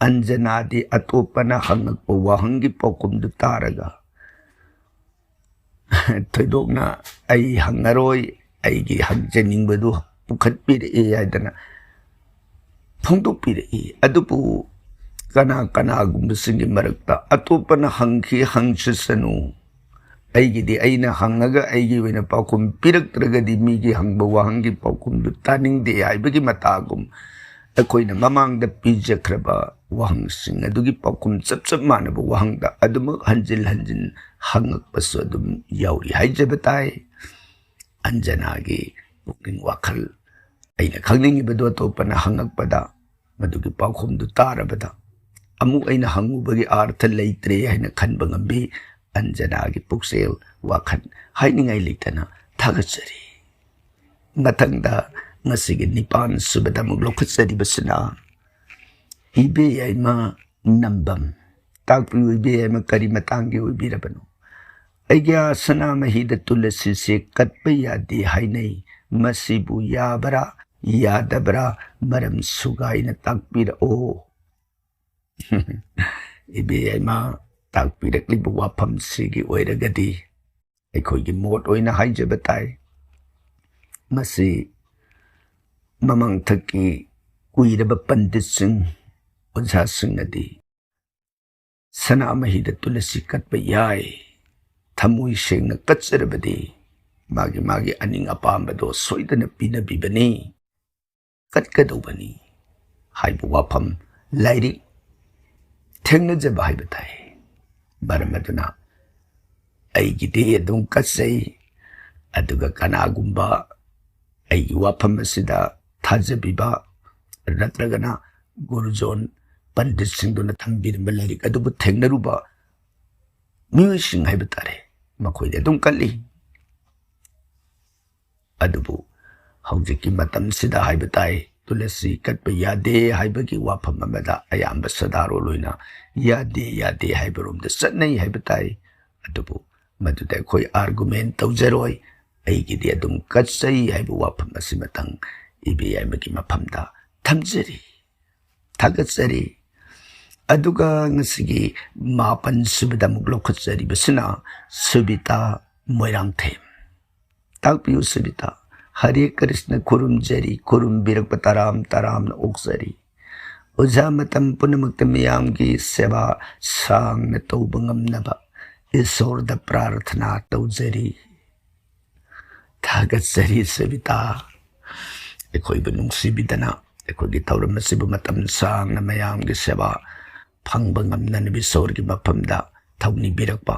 ꯑꯟꯖꯅꯥꯗꯤ ꯑꯇꯣꯞꯄꯅ ꯍꯪꯉꯛꯄ ꯋꯥꯍꯪꯒꯤ ꯄꯥꯎꯈꯨꯝꯗꯨ ꯇꯥꯔꯒ ꯊꯣꯏꯗꯣꯛꯅ "ꯑꯩ ꯍꯪꯉꯔꯣꯏ, ꯑꯩꯒꯤ ꯍꯪꯖꯅꯤꯡꯕꯗꯨ ꯄꯨꯈꯠꯄꯤꯔꯛꯏ" ꯍꯥꯏꯗꯅ ꯐꯣꯡꯗꯣꯛꯄꯤꯔꯛꯏ꯫ ꯑꯗꯨꯕꯨ ꯀꯅꯥ ꯀꯅꯥꯒꯨꯝꯕꯁꯤꯡꯒꯤ ꯃꯔꯛꯇ ꯑꯇꯣꯞꯄꯅ ꯍꯪꯈꯤ ꯍꯪꯁꯤꯁꯅꯨ, ꯑꯩꯒꯤꯗꯤ ꯑꯩꯅ ꯍꯪꯉꯒ ꯑꯩꯒꯤ ꯑꯣꯏꯅ ꯄꯥꯎꯈꯨꯝ ꯄꯤꯔꯛꯇ꯭ꯔꯒꯗꯤ ꯃꯤꯒꯤ ꯍꯪꯕ ꯋꯥꯍꯪꯒꯤ ꯄꯥꯎꯈꯨꯝꯗꯨ ꯇꯥꯅꯤꯡꯗꯦ ꯍꯥꯏꯕꯒꯤ ꯃꯇꯥꯒꯨꯝ, ꯑꯩꯈꯣꯏꯅ ꯃꯃꯥꯡꯗ ꯄꯤꯖꯈ꯭ꯔꯕ ꯋꯥꯍꯪꯁꯤꯡ ꯑꯗꯨꯒꯤ ꯄꯥꯎꯈꯨꯝ ꯆꯞ ꯆꯞ ꯃꯥꯟꯅꯕ ꯋꯥꯍꯪꯗ ꯑꯗꯨꯃꯛ ꯍꯟꯖꯤꯟ ꯍꯟꯖꯤꯟ ꯍꯪꯉꯛꯄꯁꯨ ꯑꯗꯨꯝ ꯌꯥꯎꯔꯤ ꯍꯥꯏꯖꯕ ꯇꯥꯏ꯫ ꯑꯟꯖꯅꯥꯒꯤ ꯄꯨꯛꯅꯤꯡ ꯋꯥꯈꯜ ꯑꯩꯅ ꯈꯪꯅꯤꯡꯉꯤꯕꯗꯨ ꯑꯇꯣꯞꯄꯅ ꯍꯪꯉꯛꯄꯗ, ꯃꯗꯨꯒꯤ ꯄꯥꯎꯈꯨꯝꯗꯨ ꯇꯥꯔꯕꯗ ꯑꯃꯨꯛ ꯑꯩꯅ ꯍꯪꯉꯨꯕꯒꯤ ꯑꯥꯔꯊ ꯂꯩꯇ꯭ꯔꯦ ꯍꯥꯏꯅ ꯈꯟꯕ ꯉꯝꯕꯤ꯫ ꯑꯟꯖꯅꯥꯒꯤ ꯄꯨꯛꯆꯦꯜ ꯋꯥꯈꯜ ꯍꯥꯏꯅꯤꯡꯉꯥꯏ ꯂꯩꯇꯅ ꯊꯥꯒꯠꯆꯔꯤ꯫ ꯃꯊꯪꯗ ꯉꯁꯤꯒꯤ ꯅꯤꯄꯥꯟ ꯁꯨꯕꯗ ꯑꯃꯨꯛ ꯂꯧꯈꯠꯆꯔꯤꯕꯁꯤꯅ ꯏꯕꯦ ꯌꯥꯏꯃ ꯅꯝꯕꯝ꯫ ꯇꯥꯛꯄꯤꯌꯨ ꯏꯕꯦ ꯌꯥꯏꯃ, ꯀꯔꯤ ꯃꯇꯥꯡꯒꯤ ꯑꯣꯏꯕꯤꯔꯕꯅꯣ? ꯑꯩꯒꯤ ꯁꯅꯥꯃꯍꯤꯗ ꯇꯨꯂꯁꯤꯁꯦ ꯀꯠꯄ ꯌꯥꯗꯦ ꯍꯥꯏꯅꯩ, ꯃꯁꯤꯕꯨ ꯌꯥꯕ꯭ꯔꯥ ꯌꯥꯗꯕ꯭ꯔꯥ ꯃꯔꯝ ꯁꯨꯒꯥꯏꯅ ꯇꯥꯛꯄꯤꯔꯛꯑꯣ꯫ ꯏꯕꯦ ꯌꯥꯏꯃ, ꯇꯥꯛꯄꯤꯔꯛꯂꯤꯕ ꯋꯥꯐꯝꯁꯤꯒꯤ ꯑꯣꯏꯔꯒꯗꯤ ꯑꯩꯈꯣꯏꯒꯤ ꯃꯣꯠ ꯑꯣꯏꯅ ꯍꯥꯏꯖꯕ ꯇꯥꯏ꯫ ꯃꯁꯤ ꯃꯃꯥꯡꯊꯛꯀꯤ ꯀꯨꯏꯔꯕ ꯄꯟꯗꯤꯠꯁꯤꯡ, ꯑꯣꯖꯥꯁꯤꯡꯅꯗꯤ ꯁꯅꯥꯃꯍꯤꯗ ꯇꯨꯂꯁꯤ ꯀꯠꯄ ꯌꯥꯏ꯫ ꯊꯃꯣꯏ ꯁꯦꯡꯅ ꯀꯠꯆꯔꯕꯗꯤ ꯃꯥꯒꯤ ꯃꯥꯒꯤ ꯑꯅꯤꯡ ꯑꯄꯥꯝꯕꯗꯣ ꯁꯣꯏꯗꯅ ꯄꯤꯅꯕꯤꯕꯅꯤ꯫ ꯀꯠꯀꯗꯧꯕꯅꯤ ꯍꯥꯏꯕ ꯋꯥꯐꯝ ꯂꯥꯏꯔꯤꯛ ꯊꯦꯡꯅꯖꯕ ꯍꯥꯏꯕ ꯇꯥꯏ꯫ ꯃꯔꯝ ꯑꯗꯨꯅ ꯑꯩꯒꯤꯗꯤ ꯑꯗꯨꯝ ꯀꯠꯆꯩ, ꯑꯗꯨꯒ ꯀꯅꯥꯒꯨꯝꯕ ꯑꯩꯒꯤ ꯋꯥꯐꯝ ꯑꯁꯤꯗ ꯊꯥꯖꯕꯤꯕ ꯅꯠꯇ꯭ꯔꯒꯅ ꯒꯨꯔꯨꯖꯣꯟ ꯄꯟꯗꯤꯠꯁꯤꯡꯗꯨꯅ ꯊꯝꯕꯤꯔꯝꯕ ꯂꯥꯏꯔꯤꯛ ꯑꯗꯨꯕꯨ ꯊꯦꯡꯅꯔꯨꯕ ꯃꯤꯑꯣꯏꯁꯤꯡ ꯍꯥꯏꯕ ꯇꯥꯔꯦ, ꯃꯈꯣꯏꯗꯤ ꯑꯗꯨꯝ ꯀꯠꯂꯤ꯫ ꯑꯗꯨꯕꯨ ꯍꯧꯖꯤꯛꯀꯤ ꯃꯇꯝꯁꯤꯗ ꯍꯥꯏꯕ ꯇꯥꯏ, ꯇꯨꯂꯁꯤ ꯀꯠꯄ ꯌꯥꯗꯦ ꯍꯥꯏꯕꯒꯤ ꯋꯥꯐꯝ ꯑꯃꯗ ꯑꯌꯥꯝꯕ ꯁꯗꯥꯔꯣꯟ ꯑꯣꯏꯅ ꯌꯥꯗꯦ, ꯌꯥꯗꯦ ꯍꯥꯏꯕꯔꯣꯝꯗ ꯆꯠꯅꯩ ꯍꯥꯏꯕ ꯇꯥꯏ꯫ ꯑꯗꯨꯕꯨ ꯃꯗꯨꯗ ꯑꯩꯈꯣꯏ ꯑꯥꯔꯒꯨꯃꯦꯟ ꯇꯧꯖꯔꯣꯏ꯫ ꯑꯩꯒꯤꯗꯤ ꯑꯗꯨꯝ ꯀꯠꯆꯩ ꯍꯥꯏꯕ ꯋꯥꯐꯝ ꯑꯁꯤꯃꯇꯪ ꯏꯕ ꯌꯥꯏꯃꯒꯤ ꯃꯐꯝꯗ ꯊꯝꯖꯔꯤ꯫ ꯊꯥꯒꯠꯆꯔꯤ꯫ ꯑꯗꯨꯒ ꯉꯁꯤꯒꯤ ꯃꯥꯄꯟ ꯁꯨꯕꯗ ꯑꯃꯨꯛ ꯂꯧꯈꯠꯆꯔꯤꯕꯁꯤꯅ ꯁꯨꯕꯤꯇꯥ ꯃꯣꯏꯔꯥꯡꯊꯦꯝ꯫ ꯇꯥꯛꯄꯤꯌꯨ ꯁꯨꯕꯤꯇꯥ꯫ ꯍꯔꯦ ꯀ꯭ꯔꯤꯁꯅ ꯈꯨꯔꯨꯝꯖꯔꯤ, ꯈꯨꯔꯨꯝꯕꯤꯔꯛꯄ ꯇꯔꯥꯝ ꯇꯔꯥꯝꯅ ꯑꯣꯛꯆꯔꯤ꯫ ꯑꯣꯖꯥ, ꯃꯇꯝ ꯄꯨꯝꯅꯃꯛꯇ ꯃꯤꯌꯥꯝꯒꯤ ꯁꯦꯕꯥ ꯁꯥꯡꯅ ꯇꯧꯕ ꯉꯝꯅꯕ ꯏꯁꯣꯔꯗ ꯄ꯭ꯔꯥꯔꯊꯅꯥ ꯇꯧꯖꯔꯤ꯫ ꯊꯥꯒꯠꯆꯔꯤ ꯁꯕꯤꯇꯥ꯫ ꯑꯩꯈꯣꯏꯕꯨ ꯅꯨꯡꯁꯤꯕꯤꯗꯅ ꯑꯩꯈꯣꯏꯒꯤ ꯊꯧꯔꯝ ꯑꯁꯤꯕꯨ ꯃꯇꯝ ꯁꯥꯡꯅ ꯃꯌꯥꯝꯒꯤ ꯁꯦꯕꯥ ꯐꯪꯕ ꯉꯝꯅꯅꯕ ꯏꯁꯣꯔꯒꯤ ꯃꯐꯝꯗ ꯊꯧꯅꯤꯕꯤꯔꯛꯄ,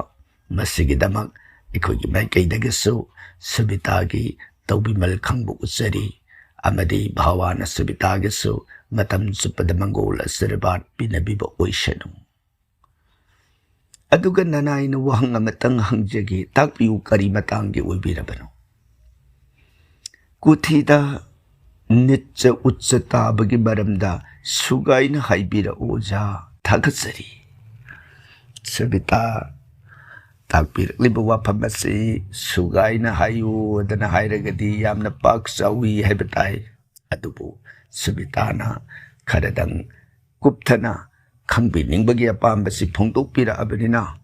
ꯃꯁꯤꯒꯤꯗꯃꯛ ꯑꯩꯈꯣꯏꯒꯤ ꯃꯥꯏꯀꯩꯗꯒꯤꯁꯨ ꯁꯕꯤꯇꯥꯒꯤ ꯇꯧꯕꯤꯃꯜ ꯈꯪꯕ ꯎꯠꯆꯔꯤ꯫ ꯑꯃꯗꯤ ꯚꯒꯋꯥꯟꯅ ꯁꯕꯤꯇꯥꯒꯤꯁꯨ ꯃꯇꯝ ꯆꯨꯞꯄꯗ ꯃꯪꯒꯣꯜ ꯑꯁꯤꯔꯕꯥꯗ ꯄꯤꯅꯕꯤꯕ ꯑꯣꯏꯁꯅꯨ꯫ ꯑꯗꯨꯒ ꯅꯅꯥꯏꯅ ꯋꯥꯍꯪ ꯑꯃꯇꯪ ꯍꯪꯖꯒꯦ, ꯇꯥꯛꯄꯤꯌꯨ, ꯀꯔꯤ ꯃꯇꯥꯡꯒꯤ ꯑꯣꯏꯕꯤꯔꯕꯅꯣ? ꯀꯨꯊꯤꯗ ꯅꯤꯠꯆ ꯎꯠꯆ ꯇꯥꯕꯒꯤ ꯃꯔꯝꯗ ꯁꯨꯒꯥꯏꯅ ꯍꯥꯏꯕꯤꯔꯛꯎ, ꯑꯣꯖꯥ꯫ ꯊꯥꯒꯠꯆꯔꯤ꯫ ꯁꯕꯤꯇꯥ, ꯇꯥꯛꯄꯤꯔꯛꯂꯤꯕ ꯋꯥꯐꯝ ꯑꯁꯤ ꯁꯨꯒꯥꯏꯅ ꯍꯥꯏꯌꯨ ꯑꯗꯨꯅ ꯍꯥꯏꯔꯒꯗꯤ ꯌꯥꯝꯅ ꯄꯥꯛ ꯆꯥꯎꯏ ꯍꯥꯏꯕ ꯇꯥꯏ꯫ ꯑꯗꯨꯕꯨ ꯁꯨꯕꯤꯇꯥꯅ ꯈꯔꯗꯪ ꯀꯨꯞꯊꯅ ꯈꯪꯕꯤꯅꯤꯡꯕꯒꯤ ꯑꯄꯥꯝꯕꯁꯤ ꯐꯣꯡꯗꯣꯛꯄꯤꯔꯛꯑꯕꯅꯤꯅ,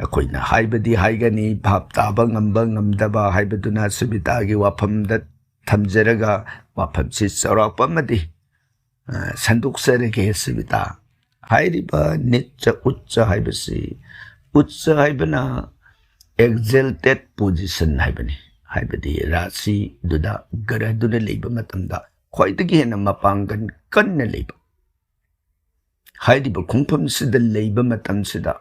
ꯑꯩꯈꯣꯏꯅ ꯍꯥꯏꯕꯗꯤ ꯍꯥꯏꯒꯅꯤ, ꯚꯥꯞ ꯇꯥꯕ ꯉꯝꯕ ꯉꯝꯗꯕ ꯍꯥꯏꯕꯗꯨꯅ ꯁꯨꯕꯤꯇꯥꯒꯤ ꯋꯥꯐꯝꯗ ꯊꯝꯖꯔꯒ, ꯋꯥꯐꯝꯁꯤ ꯆꯥꯎꯔꯥꯛꯄ ꯑꯃꯗꯤ, ꯑ, ꯁꯟꯗꯣꯛꯆꯔꯒꯦ ꯁꯨꯕꯤꯇꯥ꯫ ꯍꯥꯏꯔꯤꯕ ꯅꯤꯠꯆ ꯎꯠꯆ ꯍꯥꯏꯕꯁꯤ, ꯎꯠꯆ ꯍꯥꯏꯕꯅ exalted position ꯍꯥꯏꯕꯅꯤ, ꯍꯥꯏꯕꯗꯤ ꯔꯥꯁꯤꯗꯨꯗ ꯒ꯭ꯔꯍꯗꯨꯅ ꯂꯩꯕ ꯃꯇꯝꯗ ꯈ꯭ꯋꯥꯏꯗꯒꯤ ꯍꯦꯟꯅ ꯃꯄꯥꯡꯒꯜ ꯀꯟꯅ ꯂꯩꯕ꯫ ꯍꯥꯏꯔꯤꯕ ꯈꯣꯡꯐꯝꯁꯤꯗ ꯂꯩꯕ ꯃꯇꯝꯁꯤꯗ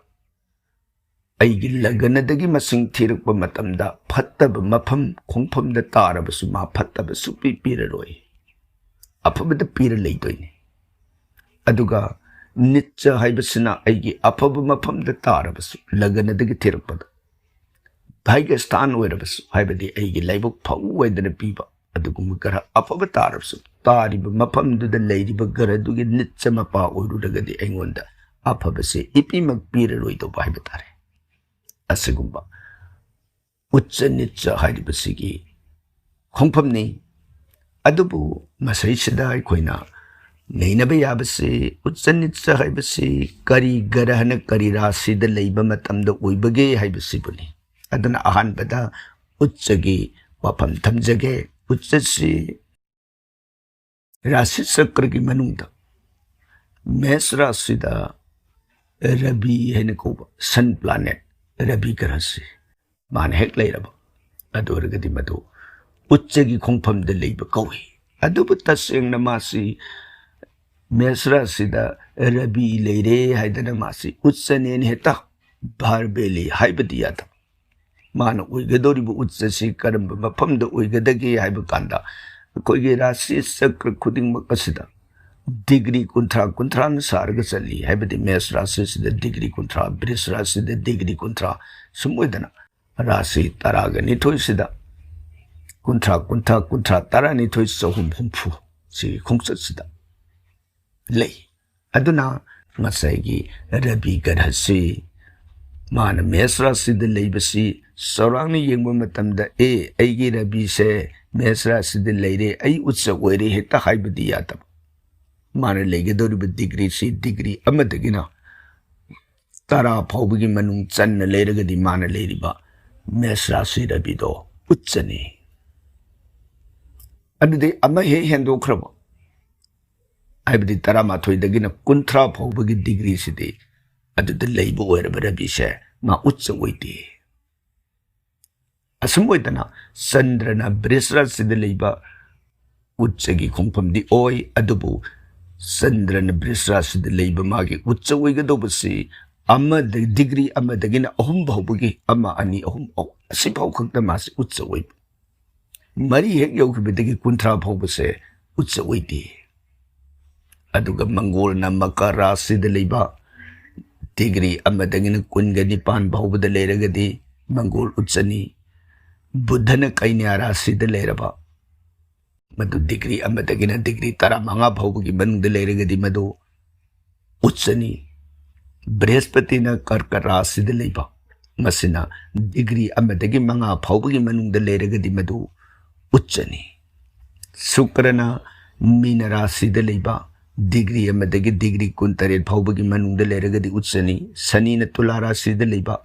ꯑꯩꯒꯤ ꯂꯒꯅꯗꯒꯤ ꯃꯁꯤꯡ ꯊꯤꯔꯛꯄ ꯃꯇꯝꯗ ꯐꯠꯇꯕ ꯃꯐꯝ ꯈꯣꯡꯐꯝꯗ ꯇꯥꯔꯕꯁꯨ ꯃꯥ ꯐꯠꯇꯕ ꯁꯨꯛꯄꯤ ꯄꯤꯔꯔꯣꯏ, ꯑꯐꯕꯗ ꯄꯤꯔ ꯂꯩꯗꯣꯏꯅꯤ꯫ ꯑꯗꯨꯒ ꯅꯤꯠꯆ ꯍꯥꯏꯕꯁꯤꯅ ꯑꯩꯒꯤ ꯑꯐꯕ ꯃꯐꯝꯗ ꯇꯥꯔꯕꯁꯨ, ꯂꯒꯅꯗꯒꯤ ꯊꯤꯔꯛꯄꯗ ꯚꯥꯒ꯭ꯌꯁꯊꯥꯟ ꯑꯣꯏꯔꯕꯁꯨ, ꯍꯥꯏꯕꯗꯤ ꯑꯩꯒꯤ ꯂꯥꯏꯕꯛ ꯐꯧ ꯑꯣꯏꯗꯅ ꯄꯤꯕ ꯑꯗꯨꯒꯨꯝꯕ ꯒ꯭ꯔꯍ ꯑꯐꯕ ꯇꯥꯔꯕꯁꯨ, ꯇꯥꯔꯤꯕ ꯃꯐꯝꯗꯨꯗ ꯂꯩꯔꯤꯕ ꯒ꯭ꯔꯍꯗꯨꯒꯤ ꯅꯤꯠꯆ ꯃꯄꯥ ꯑꯣꯏꯔꯨꯔꯒꯗꯤ ꯑꯩꯉꯣꯟꯗ ꯑꯐꯕꯁꯦ ꯏꯄꯤꯃꯛ ꯄꯤꯔꯔꯣꯏꯗꯧꯕ ꯍꯥꯏꯕ ꯇꯥꯔꯦ꯫ ꯑꯁꯤꯒꯨꯝꯕ ꯎꯠꯆ ꯅꯤꯠꯆ ꯍꯥꯏꯔꯤꯕꯁꯤꯒꯤ ꯈꯣꯡꯐꯝꯅꯤ꯫ ꯑꯗꯨꯕꯨ ꯃꯁꯤꯁꯤꯗ ꯑꯩꯈꯣꯏꯅ ꯅꯩꯅꯕ ꯌꯥꯕꯁꯤ, ꯎꯠꯆ ꯅꯤꯠꯆ ꯍꯥꯏꯕꯁꯤ ꯀꯔꯤ ꯒ꯭ꯔꯍꯅ ꯀꯔꯤ ꯔꯥꯁꯤꯗ ꯂꯩꯕ ꯃꯇꯝꯗ ꯑꯣꯏꯕꯒꯦ ꯍꯥꯏꯕꯁꯤꯕꯨꯅꯤ꯫ ꯑꯗꯨꯅ ꯑꯍꯥꯟꯕꯗ ꯎꯠꯆꯒꯤ ꯋꯥꯐꯝ ꯊꯝꯖꯒꯦ꯫ ꯎꯠꯆꯁꯤ ꯔꯥꯁꯤ ꯆꯀ꯭ꯔꯒꯤ ꯃꯅꯨꯡꯗ ꯃꯦꯁ ꯔꯥꯁꯤꯗ ꯔꯕꯤ ꯍꯥꯏꯅ ꯀꯧꯕ ꯁꯟ ꯄ꯭ꯂꯥꯅꯦꯠ, ꯔꯕꯤ ꯒ꯭ꯔꯍꯁꯤ ꯃꯥꯅ ꯍꯦꯛ ꯂꯩꯔꯕ, ꯑꯗꯨ ꯑꯣꯏꯔꯒꯗꯤ ꯃꯗꯨ ꯎꯠꯆꯒꯤ ꯈꯣꯡꯐꯝꯗ ꯂꯩꯕ ꯀꯧꯏ꯫ ꯑꯗꯨꯕꯨ ꯇꯁꯦꯡꯅ ꯃꯥꯁꯤ ꯃꯦꯁ ꯔꯥꯁꯤꯗ ꯔꯕꯤ ꯂꯩꯔꯦ ꯍꯥꯏꯗꯅ ꯃꯥꯁꯤ ꯎꯠꯆꯅꯦꯅ ꯍꯦꯛꯇ ꯚꯥꯔꯕꯦꯂꯤ ꯍꯥꯏꯕꯗꯤ ꯌꯥꯗꯕ꯫ ꯃꯥꯅ ꯑꯣꯏꯒꯗꯧꯔꯤꯕ ꯎꯠꯆꯁꯤ ꯀꯔꯝꯕ ꯃꯐꯝꯗ ꯑꯣꯏꯒꯗꯒꯦ ꯍꯥꯏꯕ ꯀꯥꯟꯗ, ꯑꯩꯈꯣꯏꯒꯤ ꯔꯥꯁꯤ ꯆꯀ꯭ꯔ ꯈꯨꯗꯤꯡꯃꯛ ꯑꯁꯤꯗ ꯗꯤꯒ꯭ꯔꯤ ꯀꯨꯟꯊ꯭ꯔꯥ ꯀꯨꯟꯊ꯭ꯔꯥꯅ ꯁꯥꯔꯒ ꯆꯠꯂꯤ꯫ ꯍꯥꯏꯕꯗꯤ ꯃꯦꯁ ꯔꯥꯁꯤꯁꯤꯗ ꯗꯤꯒ꯭ꯔꯤ ꯀꯨꯟꯊ꯭ꯔꯥ, ꯕ꯭ꯔꯤꯁ ꯔꯥꯁꯤꯗ ꯗꯤꯒ꯭ꯔꯤ ꯀꯨꯟꯊ꯭ꯔꯥ, ꯁꯨꯝ ꯑꯣꯏꯗꯅ ꯔꯥꯁꯤ ꯇꯔꯥꯒ ꯅꯤꯊꯣꯏꯁꯤꯗ ꯀꯨꯟꯊ꯭ꯔꯥ, ꯀꯨꯟꯊ꯭ꯔꯥ, ꯀꯨꯟꯊ꯭ꯔꯥ, ꯇꯔꯥꯅꯤꯊꯣꯏ, ꯆꯍꯨꯝ ꯍꯨꯝꯐꯨ ꯁꯤꯒꯤ ꯈꯣꯡꯆꯠꯁꯤꯗ ꯂꯩ꯫ ꯑꯗꯨꯅ ꯉꯁꯥꯏꯒꯤ ꯔꯕꯤ ꯒ꯭ꯔꯍꯁꯤ ꯃꯥꯅ ꯃꯦꯁ ꯔꯥꯁꯤꯗ ꯂꯩꯕꯁꯤ ꯆꯥꯎꯔꯥꯛꯅ ꯌꯦꯡꯕ ꯃꯇꯝꯗ, "ꯑꯦ, ꯑꯩꯒꯤ ꯔꯕꯤꯁꯦ ꯃꯦꯁ ꯔꯥꯁꯤꯗ ꯂꯩꯔꯦ, ꯑꯩ ꯎꯠꯆ ꯑꯣꯏꯔꯦ" ꯍꯦꯛꯇ ꯍꯥꯏꯕꯗꯤ ꯌꯥꯗꯕ꯫ ꯃꯥꯅ ꯂꯩꯒꯗꯧꯔꯤꯕ ꯗꯤꯒ꯭ꯔꯤꯁꯤ ꯗꯤꯒ꯭ꯔꯤ ꯑꯃꯗꯒꯤꯅ ꯇꯔꯥ ꯐꯥꯎꯕꯒꯤ ꯃꯅꯨꯡ ꯆꯟꯅ ꯂꯩꯔꯒꯗꯤ ꯃꯥꯅ ꯂꯩꯔꯤꯕ ꯃꯦꯁ ꯔꯥꯁꯤ ꯔꯕꯤꯗꯣ ꯎꯠꯆꯅꯤ꯫ ꯑꯗꯨꯗꯤ ꯑꯃ ꯍꯦꯛ ꯍꯦꯟꯗꯣꯛꯈ꯭ꯔꯕ, ꯍꯥꯏꯕꯗꯤ ꯇꯔꯥꯃꯥꯊꯣꯏꯗꯒꯤꯅ ꯀꯨꯟꯊ꯭ꯔꯥ ꯐꯥꯎꯕꯒꯤ ꯗꯤꯒ꯭ꯔꯤꯁꯤꯗꯤ ꯑꯗꯨꯗ ꯂꯩꯕ ꯑꯣꯏꯔꯕ ꯔꯕꯤꯁꯦ ꯃꯥ ꯎꯠꯆ ꯑꯣꯏꯗꯦ꯫ ꯑꯁꯨꯝ ꯑꯣꯏꯗꯅ ꯆꯟꯗ꯭ꯔꯅ ꯕ꯭ꯔꯤꯁ ꯔꯥꯁꯤꯗ ꯂꯩꯕ ꯎꯠꯆꯒꯤ ꯈꯣꯡꯐꯝꯗꯤ ꯑꯣꯏ, ꯑꯗꯨꯕꯨ ꯆꯟꯗ꯭ꯔꯅ ꯕ꯭ꯔꯤꯁ ꯔꯥꯁꯤꯗ ꯂꯩꯕ ꯃꯥꯒꯤ ꯎꯠꯆ ꯑꯣꯏꯒꯗꯧꯕꯁꯤ ꯑꯃꯗ, ꯗꯤꯒ꯭ꯔꯤ ꯑꯃꯗꯒꯤꯅ ꯑꯍꯨꯝ ꯐꯥꯎꯕꯒꯤ, ꯑꯃ, ꯑꯅꯤ, ꯑꯍꯨꯝ, ꯑꯍꯨꯝ, ꯑꯁꯤ ꯐꯥꯎ ꯈꯛꯇ ꯃꯥꯁꯤ ꯎꯠꯆ ꯑꯣꯏꯕ꯫ ꯃꯔꯤ ꯍꯦꯛ ꯌꯧꯈꯤꯕꯗꯒꯤ ꯀꯨꯟꯊ꯭ꯔꯥ ꯐꯥꯎꯕꯁꯦ ꯎꯠꯆ ꯑꯣꯏꯗꯦ꯫ ꯑꯗꯨꯒ ꯃꯪꯒꯣꯜꯅ ꯃꯀꯔ ꯔꯥꯁꯤꯗ ꯂꯩꯕ ꯗꯤꯒ꯭ꯔꯤ ꯑꯃꯗꯒꯤꯅ ꯀꯨꯟꯒ ꯅꯤꯄꯥꯟ ꯐꯥꯎꯕꯗ ꯂꯩꯔꯒꯗꯤ ꯃꯪꯒꯣꯜ ꯎꯠꯆꯅꯤ꯫ ꯕꯨꯙꯅ ꯀꯩꯅ꯭ꯌꯥ ꯔꯥꯁꯤꯗ ꯂꯩꯔꯕ, ꯃꯗꯨ ꯗꯤꯒ꯭ꯔꯤ ꯑꯃꯗꯒꯤꯅ ꯗꯤꯒ꯭ꯔꯤ ꯇꯔꯥꯃꯉꯥ ꯐꯥꯎꯕꯒꯤ ꯃꯅꯨꯡꯗ ꯂꯩꯔꯒꯗꯤ ꯃꯗꯨ ꯎꯠꯆꯅꯤ꯫ ꯕ꯭ꯔꯍꯁꯄꯇꯤꯅ ꯀꯔꯀ ꯔꯥꯁꯤꯗ ꯂꯩꯕ, ꯃꯁꯤꯅ ꯗꯤꯒ꯭ꯔꯤ ꯑꯃꯗꯒꯤ ꯃꯉꯥ ꯐꯥꯎꯕꯒꯤ ꯃꯅꯨꯡꯗ ꯂꯩꯔꯒꯗꯤ ꯃꯗꯨ ꯎꯠꯆꯅꯤ꯫ ꯁꯨꯀ꯭ꯔꯅ ꯃꯤꯅ ꯔꯥꯁꯤꯗ ꯂꯩꯕ, ꯗꯤꯒ꯭ꯔꯤ ꯑꯃꯗꯒꯤ ꯗꯤꯒ꯭ꯔꯤ ꯀꯨꯟꯇꯔꯦꯠ ꯐꯥꯎꯕꯒꯤ ꯃꯅꯨꯡꯗ ꯂꯩꯔꯒꯗꯤ ꯎꯠꯆꯅꯤ꯫ ꯁꯅꯤꯅ ꯇꯨꯂꯥ ꯔꯥꯁꯤꯗ ꯂꯩꯕ,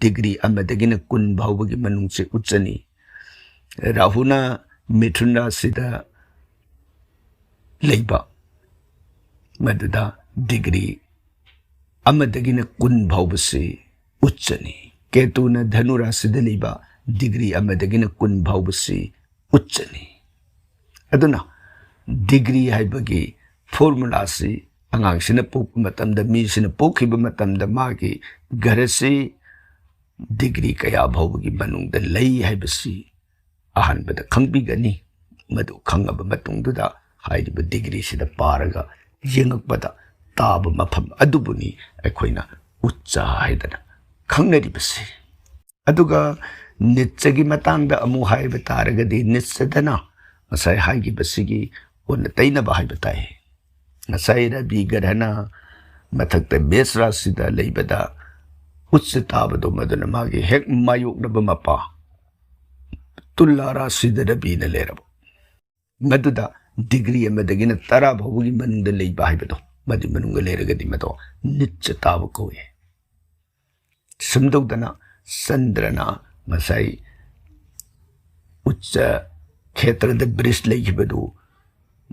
ꯗꯤꯒ꯭ꯔꯤ ꯑꯃꯗꯒꯤꯅ ꯀꯨꯟ ꯐꯥꯎꯕꯒꯤ ꯃꯅꯨꯡꯁꯦ ꯎꯠꯆꯅꯤ꯫ ꯔꯥꯍꯨꯅ ꯃꯤꯊꯨꯟ ꯔꯥꯁꯤꯗ ꯂꯩꯕ, ꯃꯗꯨꯗ ꯗꯤꯒ꯭ꯔꯤ ꯑꯃꯗꯒꯤꯅ ꯀꯨꯟ ꯐꯥꯎꯕꯁꯤ ꯎꯠꯆꯅꯤ꯫ ꯀꯦꯇꯨꯅ ꯙꯅꯨ ꯔꯥꯁꯤꯗ ꯂꯩꯕ, ꯗꯤꯒ꯭ꯔꯤ ꯑꯃꯗꯒꯤꯅ ꯀꯨꯟ ꯐꯥꯎꯕꯁꯤ ꯎꯠꯆꯅꯤ꯫ ꯑꯗꯨꯅ ꯗꯤꯒ꯭ꯔꯤ ꯍꯥꯏꯕꯒꯤ ꯐꯣꯔꯃꯨꯂꯥꯁꯤ ꯑꯉꯥꯡꯁꯤꯅ ꯄꯣꯛꯄ ꯃꯇꯝꯗ, ꯃꯤꯁꯤꯅ ꯄꯣꯛꯈꯤꯕ ꯃꯇꯝꯗ ꯃꯥꯒꯤ ꯒ꯭ꯔꯍꯁꯤ ꯗꯤꯒ꯭ꯔꯤ ꯀꯌꯥ ꯐꯥꯎꯕꯒꯤ ꯃꯅꯨꯡꯗ ꯂꯩ ꯍꯥꯏꯕꯁꯤ ꯑꯍꯥꯟꯕꯗ ꯈꯪꯕꯤꯒꯅꯤ꯫ ꯃꯗꯨ ꯈꯪꯉꯕ ꯃꯇꯨꯡꯗꯨꯗ ꯍꯥꯏꯔꯤꯕ ꯗꯤꯒ꯭ꯔꯤꯁꯤꯗ ꯄꯥꯔꯒ ꯌꯦꯡꯉꯛꯄꯗ ꯇꯥꯕ ꯃꯐꯝ ꯑꯗꯨꯕꯨꯅꯤ ꯑꯩꯈꯣꯏꯅ ꯎꯠꯆ ꯍꯥꯏꯗꯅ ꯈꯪꯅꯔꯤꯕꯁꯤ꯫ ꯑꯗꯨꯒ ꯅꯤꯠꯆꯒꯤ ꯃꯇꯥꯡꯗ ꯑꯃꯨꯛ ꯍꯥꯏꯕ ꯇꯥꯔꯒꯗꯤ, ꯅꯤꯠꯆꯗꯅ ꯉꯁꯥꯏ ꯍꯥꯏꯈꯤꯕꯁꯤꯒꯤ ꯑꯣꯟꯅ ꯇꯩꯅꯕ ꯍꯥꯏꯕ ꯇꯥꯏ꯫ ꯉꯁꯥꯏ ꯔꯕꯤ ꯒ꯭ꯔꯍꯅ ꯃꯊꯛꯇ ꯃꯦꯁ ꯔꯥꯁꯤꯗ ꯂꯩꯕꯗ ꯎꯠꯆ ꯇꯥꯕꯗꯣ, ꯃꯗꯨꯅ ꯃꯥꯒꯤ ꯍꯦꯛ ꯃꯥꯌꯣꯛꯅꯕ ꯃꯄꯥ ꯇꯨꯂꯥ ꯔꯥꯁꯤꯗ ꯔꯕꯤꯅ ꯂꯩꯔꯕ, ꯃꯗꯨꯗ ꯗꯤꯒ꯭ꯔꯤ ꯑꯃꯗꯒꯤꯅ ꯇꯔꯥ ꯐꯥꯎꯕꯒꯤ ꯃꯅꯨꯡꯗ ꯂꯩꯕ ꯍꯥꯏꯕꯗꯣ, ꯃꯗꯨ ꯃꯅꯨꯡꯗ ꯂꯩꯔꯒꯗꯤ ꯃꯗꯣ ꯅꯤꯠꯆ ꯇꯥꯕ ꯀꯧꯏ꯫ ꯁꯨꯝ ꯇꯧꯗꯅ ꯆꯟꯗ꯭ꯔꯅ ꯉꯁꯥꯏ ꯎꯠꯆ ꯈꯦꯇ꯭ꯔꯗ ꯕ꯭ꯔꯤꯁ ꯂꯩꯈꯤꯕꯗꯨ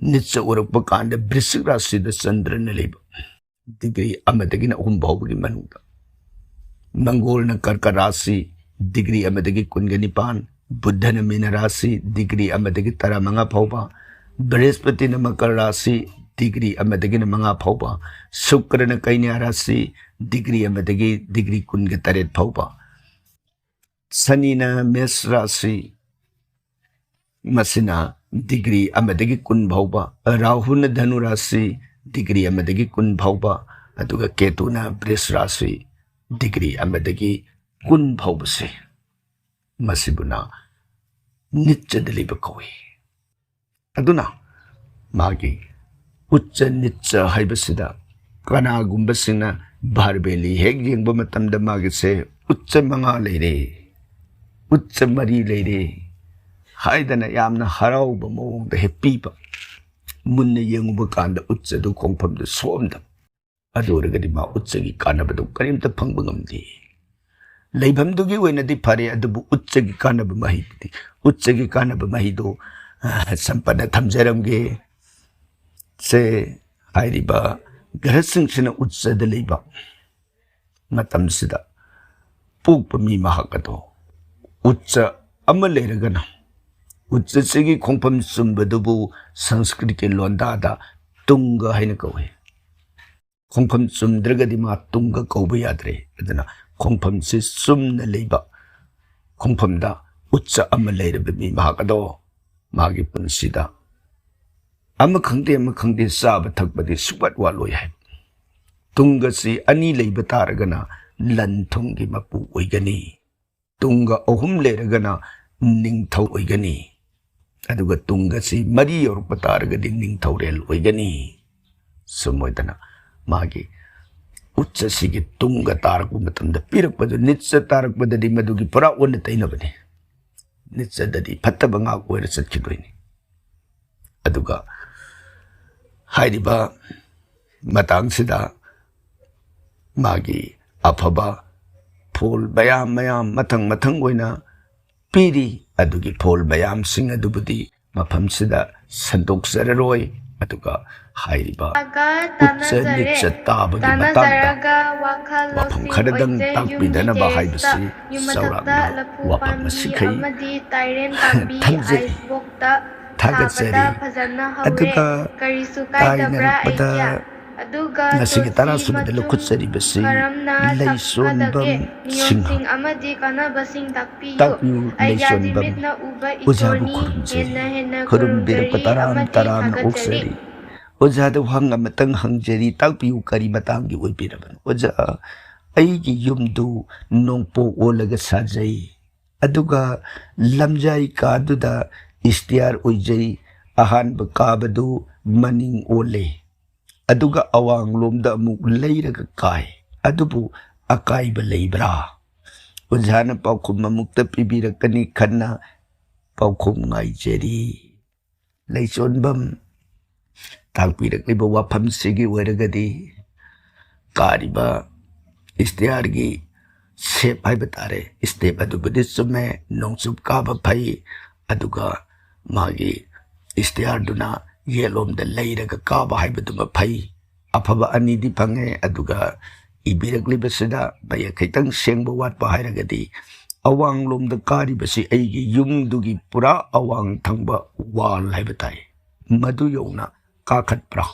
ꯅꯤꯠꯆ ꯑꯣꯏꯔꯛꯄ ꯀꯥꯟꯗ ꯕ꯭ꯔꯤꯁꯤꯛ ꯔꯥꯁꯤꯗ ꯆꯟꯗ꯭ꯔꯅ ꯂꯩꯕ, ꯗꯤꯒ꯭ꯔꯤ ꯑꯃꯗꯒꯤꯅ ꯑꯍꯨꯝ ꯐꯥꯎꯕꯒꯤ ꯃꯅꯨꯡꯗ꯫ ꯃꯪꯒꯣꯜꯅ ꯀꯔꯀ ꯔꯥꯁꯤ, ꯗꯤꯒ꯭ꯔꯤ ꯑꯃꯗꯒꯤ ꯀꯨꯟꯒ ꯅꯤꯄꯥꯟ, ꯕꯨꯙꯅ ꯃꯤꯅ ꯔꯥꯁꯤ, ꯗꯤꯒ꯭ꯔꯤ ꯑꯃꯗꯒꯤ ꯇꯔꯥꯃꯉꯥ ꯐꯥꯎꯕ, ꯕ꯭ꯔꯍꯁꯄꯇꯤꯅ ꯃꯀꯔ ꯔꯥꯁꯤ, ꯗꯤꯒ꯭ꯔꯤ ꯑꯃꯗꯒꯤꯅ ꯃꯉꯥ ꯐꯥꯎꯕ, ꯁꯨꯀ꯭ꯔꯅ ꯀꯩꯅ꯭ꯌꯥ ꯔꯥꯁꯤ, ꯗꯤꯒ꯭ꯔꯤ ꯑꯃꯗꯒꯤ ꯗꯤꯒ꯭ꯔꯤ ꯀꯨꯟꯒ ꯇꯔꯦꯠ ꯐꯥꯎꯕ, ꯁꯅꯤꯅ ꯃꯦꯁ ꯔꯥꯁꯤ, ꯃꯁꯤꯅ ꯗꯤꯒ꯭ꯔꯤ ꯑꯃꯗꯒꯤ ꯀꯨꯟ ꯐꯥꯎꯕ, ꯔꯥꯍꯨꯅ ꯙꯅꯨ ꯔꯥꯁꯤ, ꯗꯤꯒ꯭ꯔꯤ ꯑꯃꯗꯒꯤ ꯀꯨꯟ ꯐꯥꯎꯕ, ꯑꯗꯨꯒ ꯀꯦꯇꯨꯅ ꯕ꯭ꯔꯤꯁ ꯔꯥꯁꯤ, ꯗꯤꯒ꯭ꯔꯤ ꯑꯃꯗꯒꯤ ꯀꯨꯟ ꯐꯥꯎꯕꯁꯦ, ꯃꯁꯤꯕꯨꯅ ꯅꯤꯠꯆꯗ ꯂꯩꯕ ꯀꯧꯏ꯫ ꯑꯗꯨꯅ ꯃꯥꯒꯤ ꯎꯠꯆ ꯅꯤꯠꯆ ꯍꯥꯏꯕꯁꯤꯗ ꯀꯅꯥꯒꯨꯝꯕꯁꯤꯡꯅ ꯚꯥꯔꯕꯦꯂꯤ ꯍꯦꯛ ꯌꯦꯡꯕ ꯃꯇꯝꯗ ꯃꯥꯒꯤꯁꯦ ꯎꯠꯆ ꯃꯉꯥ ꯂꯩꯔꯦ, ꯎꯠꯆ ꯃꯔꯤ ꯂꯩꯔꯦ ꯍꯥꯏꯗꯅ ꯌꯥꯝꯅ ꯍꯔꯥꯎꯕ ꯃꯑꯣꯡꯗ ꯍꯦꯛ ꯄꯤꯕ, ꯃꯨꯟꯅ ꯌꯦꯡꯉꯨꯕ ꯀꯥꯟꯗ ꯎꯠꯆꯗꯨ ꯈꯣꯡꯐꯝꯗꯨ ꯁꯣꯛꯑꯝꯗꯕ꯫ ꯑꯗꯨ ꯑꯣꯏꯔꯒꯗꯤ ꯃꯥ ꯎꯠꯆꯒꯤ ꯀꯥꯟꯅꯕꯗꯨ ꯀꯔꯤꯝꯇ ꯐꯪꯕ ꯉꯝꯗꯦ꯫ ꯂꯩꯐꯝꯗꯨꯒꯤ ꯑꯣꯏꯅꯗꯤ ꯐꯔꯦ, ꯑꯗꯨꯕꯨ ꯎꯠꯆꯒꯤ ꯀꯥꯟꯅꯕ ꯃꯍꯩꯗꯨꯗꯤ, ꯎꯠꯆꯒꯤ ꯀꯥꯟꯅꯕ ꯃꯍꯩꯗꯨ, ꯑ, ꯁꯝꯄꯠꯅ ꯊꯝꯖꯔꯝꯒꯦ꯫ ꯁꯦ, ꯍꯥꯏꯔꯤꯕ ꯒ꯭ꯔꯍꯁꯤꯡꯁꯤꯅ ꯎꯠꯆꯗ ꯂꯩꯕ ꯃꯇꯝꯁꯤꯗ ꯄꯣꯛꯄ ꯃꯤ ꯃꯍꯥꯛ ꯑꯗꯣ ꯎꯠꯆ ꯑꯃ ꯂꯩꯔꯒꯅ, ꯎꯠꯆꯁꯤꯒꯤ ꯈꯣꯡꯐꯝ ꯆꯨꯝꯕꯗꯨꯕꯨ ꯁꯪꯁꯀ꯭ꯔꯤꯠꯀꯤ ꯂꯣꯟꯗꯥꯗ ꯇꯨꯡꯒ ꯍꯥꯏꯅ ꯀꯧꯏ꯫ ꯈꯣꯡꯐꯝ ꯆꯨꯝꯗ꯭ꯔꯒꯗꯤ ꯃꯥ ꯇꯨꯡꯒ ꯀꯧꯕ ꯌꯥꯗ꯭ꯔꯦ꯫ ꯑꯗꯨꯅ ꯈꯣꯡꯐꯝꯁꯤ ꯆꯨꯝꯅ ꯂꯩꯕ ꯈꯣꯡꯐꯝꯗ ꯎꯠꯆ ꯑꯃ ꯂꯩꯔꯕ ꯃꯤ ꯃꯍꯥꯛ ꯑꯗꯣ ꯃꯥꯒꯤ ꯄꯨꯟꯁꯤꯗ ꯑꯃ ꯈꯪꯗꯦ ꯑꯃ ꯈꯪꯗꯦ ꯆꯥꯕ ꯊꯛꯄꯗꯤ ꯁꯨꯡꯋꯥꯠ ꯋꯥꯠꯂꯣꯏ ꯍꯥꯏ꯫ ꯇꯨꯡꯒꯁꯤ ꯑꯅꯤ ꯂꯩꯕ ꯇꯥꯔꯒꯅ ꯂꯟ ꯊꯨꯝꯒꯤ ꯃꯄꯨ ꯑꯣꯏꯒꯅꯤ꯫ ꯇꯨꯡꯒ ꯑꯍꯨꯝ ꯂꯩꯔꯒꯅ ꯅꯤꯡꯊꯧ ꯑꯣꯏꯒꯅꯤ꯫ ꯑꯗꯨꯒ ꯇꯨꯡꯒꯁꯤ ꯃꯔꯤ ꯌꯧꯔꯛꯄ ꯇꯥꯔꯒꯗꯤ ꯅꯤꯡꯊꯧꯔꯦꯜ ꯑꯣꯏꯒꯅꯤ꯫ ꯁꯨꯝ ꯑꯣꯏꯗꯅ ꯃꯥꯒꯤ ꯎꯠꯆꯁꯤꯒꯤ ꯇꯨꯡꯒ ꯇꯥꯔꯛꯄ ꯃꯇꯝꯗ ꯄꯤꯔꯛꯄꯗꯨ ꯅꯤꯠꯆ ꯇꯥꯔꯛꯄꯗꯗꯤ ꯃꯗꯨꯒꯤ ꯄꯨꯔꯥ ꯑꯣꯟꯅ ꯇꯩꯅꯕꯅꯤ꯫ ꯅꯤꯠꯆꯗꯗꯤ ꯐꯠꯇꯕ ꯉꯥꯛ ꯑꯣꯏꯔ ꯆꯠꯈꯤꯗꯣꯏꯅꯤ꯫ ꯑꯗꯨꯒ ꯍꯥꯏꯔꯤꯕ ꯃꯇꯥꯡꯁꯤꯗ ꯃꯥꯒꯤ ꯑꯐꯕ ꯐꯣꯜ ꯃꯌꯥꯝ ꯃꯌꯥꯝ ꯃꯊꯪ ꯃꯊꯪ ꯑꯣꯏꯅ ꯄꯤꯔꯤ꯫ ꯑꯗꯨꯒꯤ ꯐꯣꯜ ꯃꯌꯥꯝꯁꯤꯡ ꯑꯗꯨꯕꯨꯗꯤ ꯃꯐꯝꯁꯤꯗ ꯁꯟꯗꯣꯛꯆꯔꯔꯣꯏ꯫ ꯑꯗꯨꯒ ꯍꯥꯏꯔꯤꯕ ꯎꯠꯆ ꯅꯤꯠꯆ ꯇꯥꯕꯒꯤ ꯃꯇꯥꯡꯗ ꯋꯥꯐꯝ ꯈꯔꯗꯪ ꯇꯥꯛꯄꯤꯗꯅꯕ ꯍꯥꯏꯕꯁꯤ ꯆꯥꯎꯔꯥꯛꯅ ꯋꯥꯐꯝ ꯑꯁꯤꯈꯩ ꯊꯝꯖꯔꯤ꯫ ꯊꯥꯒꯠꯆꯔꯤ꯫ ꯑꯗꯨꯒ ꯇꯥꯏꯅꯔꯛꯄꯗ ꯉꯁꯤꯒꯤ ꯇꯔꯥꯁꯨꯕꯗ ꯂꯧꯈꯠꯆꯔꯤꯕꯁꯤ ꯂꯩꯁꯣꯟꯕꯝ ꯁꯤꯡꯍ꯫ ꯇꯥꯛꯄꯤꯌꯨ ꯂꯩꯁꯣꯟꯕꯝ꯫ ꯑꯣꯖꯥꯕꯨ ꯈꯨꯔꯨꯝꯖꯔꯤ꯫ ꯈꯨꯔꯨꯝꯕꯤꯔꯛꯄ ꯇꯔꯥꯝ ꯇꯔꯥꯝꯅ ꯑꯣꯛꯆꯔꯤ꯫ ꯑꯣꯖꯥꯗ ꯋꯥꯍꯪ ꯑꯃꯇꯪ ꯍꯪꯖꯔꯤ, ꯇꯥꯛꯄꯤꯌꯨ, ꯀꯔꯤ ꯃꯇꯥꯡꯒꯤ ꯑꯣꯏꯕꯤꯔꯕꯅꯣ? ꯑꯣꯖꯥ, ꯑꯩꯒꯤ ꯌꯨꯝꯗꯨ ꯅꯣꯡꯄꯣꯛ ꯑꯣꯜꯂꯒ ꯁꯥꯖꯩ, ꯑꯗꯨꯒ ꯂꯝꯖꯥꯏ ꯀꯥꯗꯨꯗ ꯏꯁꯇꯤꯌꯥꯔ ꯑꯣꯏꯖꯩ꯫ ꯑꯍꯥꯟꯕ ꯀꯥꯕꯗꯨ ꯃꯅꯤꯡ ꯑꯣꯜꯂꯦ, ꯑꯗꯨꯒ ꯑꯋꯥꯡꯂꯣꯝꯗ ꯑꯃꯨꯛ ꯂꯩꯔꯒ ꯀꯥꯏ꯫ ꯑꯗꯨꯕꯨ ꯑꯀꯥꯏꯕ ꯂꯩꯕ꯭ꯔꯥ? ꯑꯣꯖꯥꯅ ꯄꯥꯎꯈꯨꯝ ꯑꯃꯨꯛꯇ ꯄꯤꯕꯤꯔꯛꯀꯅꯤ ꯈꯟꯅ ꯄꯥꯎꯈꯨꯝ ꯉꯥꯏꯖꯔꯤ꯫ ꯂꯩꯆꯣꯟꯕꯝ ꯇꯥꯛꯄꯤꯔꯛꯂꯤꯕ ꯋꯥꯐꯝꯁꯤꯒꯤ ꯑꯣꯏꯔꯒꯗꯤ ꯀꯥꯔꯤꯕ ꯏꯁꯇꯤꯌꯥꯔꯒꯤ ꯁꯦꯞ ꯍꯥꯏꯕ ꯇꯥꯔꯦ, ꯏꯁꯇꯦꯞ ꯑꯗꯨꯕꯨꯗꯤ ꯆꯨꯝꯃꯦ, ꯅꯣꯡꯆꯨꯞ ꯀꯥꯕ ꯐꯩ, ꯑꯗꯨꯒ ꯃꯥꯒꯤ ꯏꯁꯇꯤꯌꯥꯔꯗꯨꯅ ꯌꯦꯠꯂꯣꯝꯗ ꯂꯩꯔꯒ ꯀꯥꯕ ꯍꯥꯏꯕꯗꯨꯃ ꯐꯩ꯫ ꯑꯐꯕ ꯑꯅꯤꯗꯤ ꯐꯪꯉꯦ꯫ ꯑꯗꯨꯒ ꯏꯕꯤꯔꯛꯂꯤꯕꯁꯤꯗ ꯃꯌꯦꯛ ꯈꯤꯇꯪ ꯁꯦꯡꯕ ꯋꯥꯠꯄ ꯍꯥꯏꯔꯒꯗꯤ, ꯑꯋꯥꯡꯂꯣꯝꯗ ꯀꯥꯔꯤꯕꯁꯤ ꯑꯩꯒꯤ ꯌꯨꯝꯗꯨꯒꯤ ꯄꯨꯔꯥ ꯑꯋꯥꯡ ꯊꯪꯕ ꯋꯥꯜ ꯍꯥꯏꯕ ꯇꯥꯏ, ꯃꯗꯨ ꯌꯧꯅ ꯀꯥꯈꯠꯄ꯭ꯔꯥ?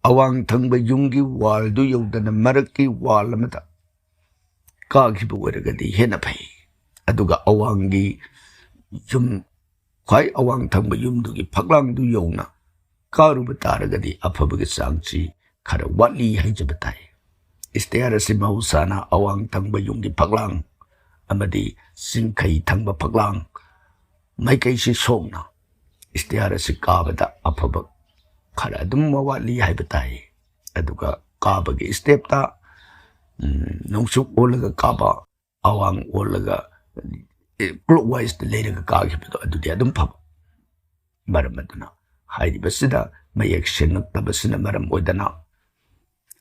ꯑꯋꯥꯡ ꯊꯪꯕ ꯌꯨꯝꯒꯤ ꯋꯥꯜꯗꯨ ꯌꯧꯗꯅ ꯃꯔꯛꯀꯤ ꯋꯥꯜ ꯑꯃꯗ ꯀꯥꯈꯤꯕ ꯑꯣꯏꯔꯒꯗꯤ ꯍꯦꯟꯅ ꯐꯩ꯫ ꯑꯗꯨꯒ ꯑꯋꯥꯡꯒꯤ ꯌꯨꯝ, ꯈ꯭ꯋꯥꯏ ꯑꯋꯥꯡ ꯊꯪꯕ ꯌꯨꯝꯗꯨꯒꯤ ꯐꯛꯂꯥꯡꯗꯨ ꯌꯧꯅ ꯀꯥꯔꯨꯕ ꯇꯥꯔꯒꯗꯤ ꯑꯐꯕꯒꯤ ꯆꯥꯡꯁꯤ ꯈꯔ ꯋꯥꯠꯂꯤ ꯍꯥꯏꯖꯕ ꯇꯥꯏ꯫ ꯏꯁꯇꯤꯌꯥꯔ ꯑꯁꯤ ꯃꯍꯧꯁꯥꯅ ꯑꯋꯥꯡ ꯊꯪꯕ ꯌꯨꯝꯒꯤ ꯐꯛꯂꯥꯡ ꯑꯃꯗꯤ ꯆꯤꯡꯈꯩ ꯊꯪꯕ ꯐꯛꯂꯥꯡ ꯃꯥꯏꯀꯩꯁꯤ ꯁꯣꯛꯅ ꯏꯁꯇꯤꯌꯥꯔ ꯑꯁꯤ ꯀꯥꯕꯗ ꯑꯐꯕ ꯈꯔ ꯑꯗꯨꯝ ꯋꯥꯠꯂꯤ ꯍꯥꯏꯕ ꯇꯥꯏ꯫ ꯑꯗꯨꯒ ꯀꯥꯕꯒꯤ ꯏꯁꯇꯦꯞꯇ, ꯎꯝ, ꯅꯣꯡꯆꯨꯞ ꯑꯣꯜꯂꯒ ꯀꯥꯕ, ꯑꯋꯥꯡ ꯑꯣꯜꯂꯒ, ꯑꯦ, ꯀ꯭ꯂꯣꯛꯋꯥꯏꯁꯇ ꯂꯩꯔꯒ ꯀꯥꯈꯤꯕꯗꯣ ꯑꯗꯨꯗꯤ ꯑꯗꯨꯝ ꯐꯕ꯫ ꯃꯔꯝ ꯑꯗꯨꯅ ꯍꯥꯏꯔꯤꯕꯁꯤꯗ ꯃꯌꯦꯛ ꯁꯦꯡꯉꯛꯇꯕꯁꯤꯅ ꯃꯔꯝ ꯑꯣꯏꯗꯅ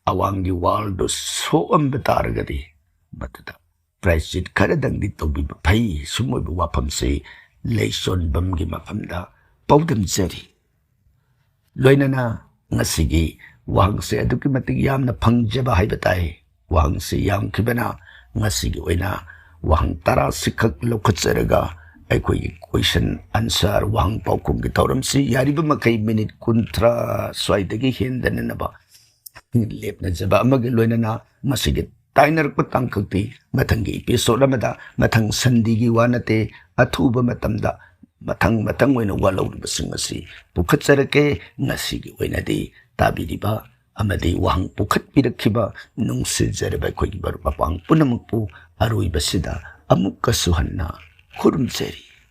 ꯑꯋꯥꯡꯒꯤ ꯋꯥꯜꯗꯨ ꯁꯣꯛꯑꯝꯕ ꯇꯥꯔꯒꯗꯤ ꯃꯗꯨꯗ ꯄ꯭ꯔꯥꯏꯆꯤꯠ ꯈꯔꯗꯪꯗꯤ ꯇꯧꯕꯤꯕ ꯐꯩ꯫ ꯁꯨꯝ ꯑꯣꯏꯕ ꯋꯥꯐꯝꯁꯤ ꯂꯩꯁꯣꯟꯕꯝꯒꯤ ꯃꯐꯝꯗ ꯄꯥꯎꯗꯝꯖꯔꯤ꯫ ꯂꯣꯏꯅꯅ ꯉꯁꯤꯒꯤ ꯋꯥꯍꯪꯁꯦ ꯑꯗꯨꯛꯀꯤ ꯃꯇꯤꯛ ꯌꯥꯝꯅ ꯐꯪꯖꯕ ꯍꯥꯏꯕ ꯇꯥꯏ꯫ ꯋꯥꯍꯪꯁꯤ ꯌꯥꯝꯈꯤꯕꯅ ꯉꯁꯤꯒꯤ ꯑꯣꯏꯅ ꯋꯥꯍꯪ ꯇꯔꯥꯁꯤꯈꯛ ꯂꯧꯈꯠꯆꯔꯒ ꯑꯩꯈꯣꯏꯒꯤ question answer ꯋꯥꯍꯪ ꯄꯥꯎꯈꯨꯝꯒꯤ ꯊꯧꯔꯝꯁꯤ ꯌꯥꯔꯤꯕ ꯃꯈꯩ minute ꯀꯨꯟꯊ꯭ꯔꯥ ꯁ꯭ꯋꯥꯏꯗꯒꯤ ꯍꯦꯟꯗꯅꯅꯕ ꯂꯦꯞꯅꯖꯕ ꯑꯃꯒ ꯂꯣꯏꯅꯅ ꯃꯁꯤꯒꯤ ꯇꯥꯏꯅꯔꯛꯄ ꯇꯥꯡꯀꯛꯇꯤ ꯃꯊꯪꯒꯤ episode ꯑꯃꯗ, ꯃꯊꯪ Sundayꯒꯤ ꯋꯥ ꯅꯠꯇꯦ, ꯑꯊꯨꯕ ꯃꯇꯝꯗ ꯃꯊꯪ ꯃꯊꯪ ꯑꯣꯏꯅ ꯋꯥ ꯂꯧꯔꯤꯕꯁꯤꯡ ꯑꯁꯤ ꯄꯨꯈꯠꯆꯔꯛꯀꯦ꯫ ꯉꯁꯤꯒꯤ ꯑꯣꯏꯅꯗꯤ ꯇꯥꯕꯤꯔꯤꯕ ꯑꯃꯗꯤ ꯋꯥꯍꯪ ꯄꯨꯈꯠꯄꯤꯔꯛꯈꯤꯕ ꯅꯨꯡꯁꯤꯖꯔꯕ ꯑꯩꯈꯣꯏꯒꯤ ꯃꯔꯨꯞ ꯃꯄꯥꯡ ꯄꯨꯝꯅꯃꯛꯄꯨ ꯑꯔꯣꯏꯕꯁꯤꯗ ꯑꯃꯨꯛꯀꯁꯨ ꯍꯟꯅ ꯈꯨꯔꯨꯝꯖꯔꯤ꯫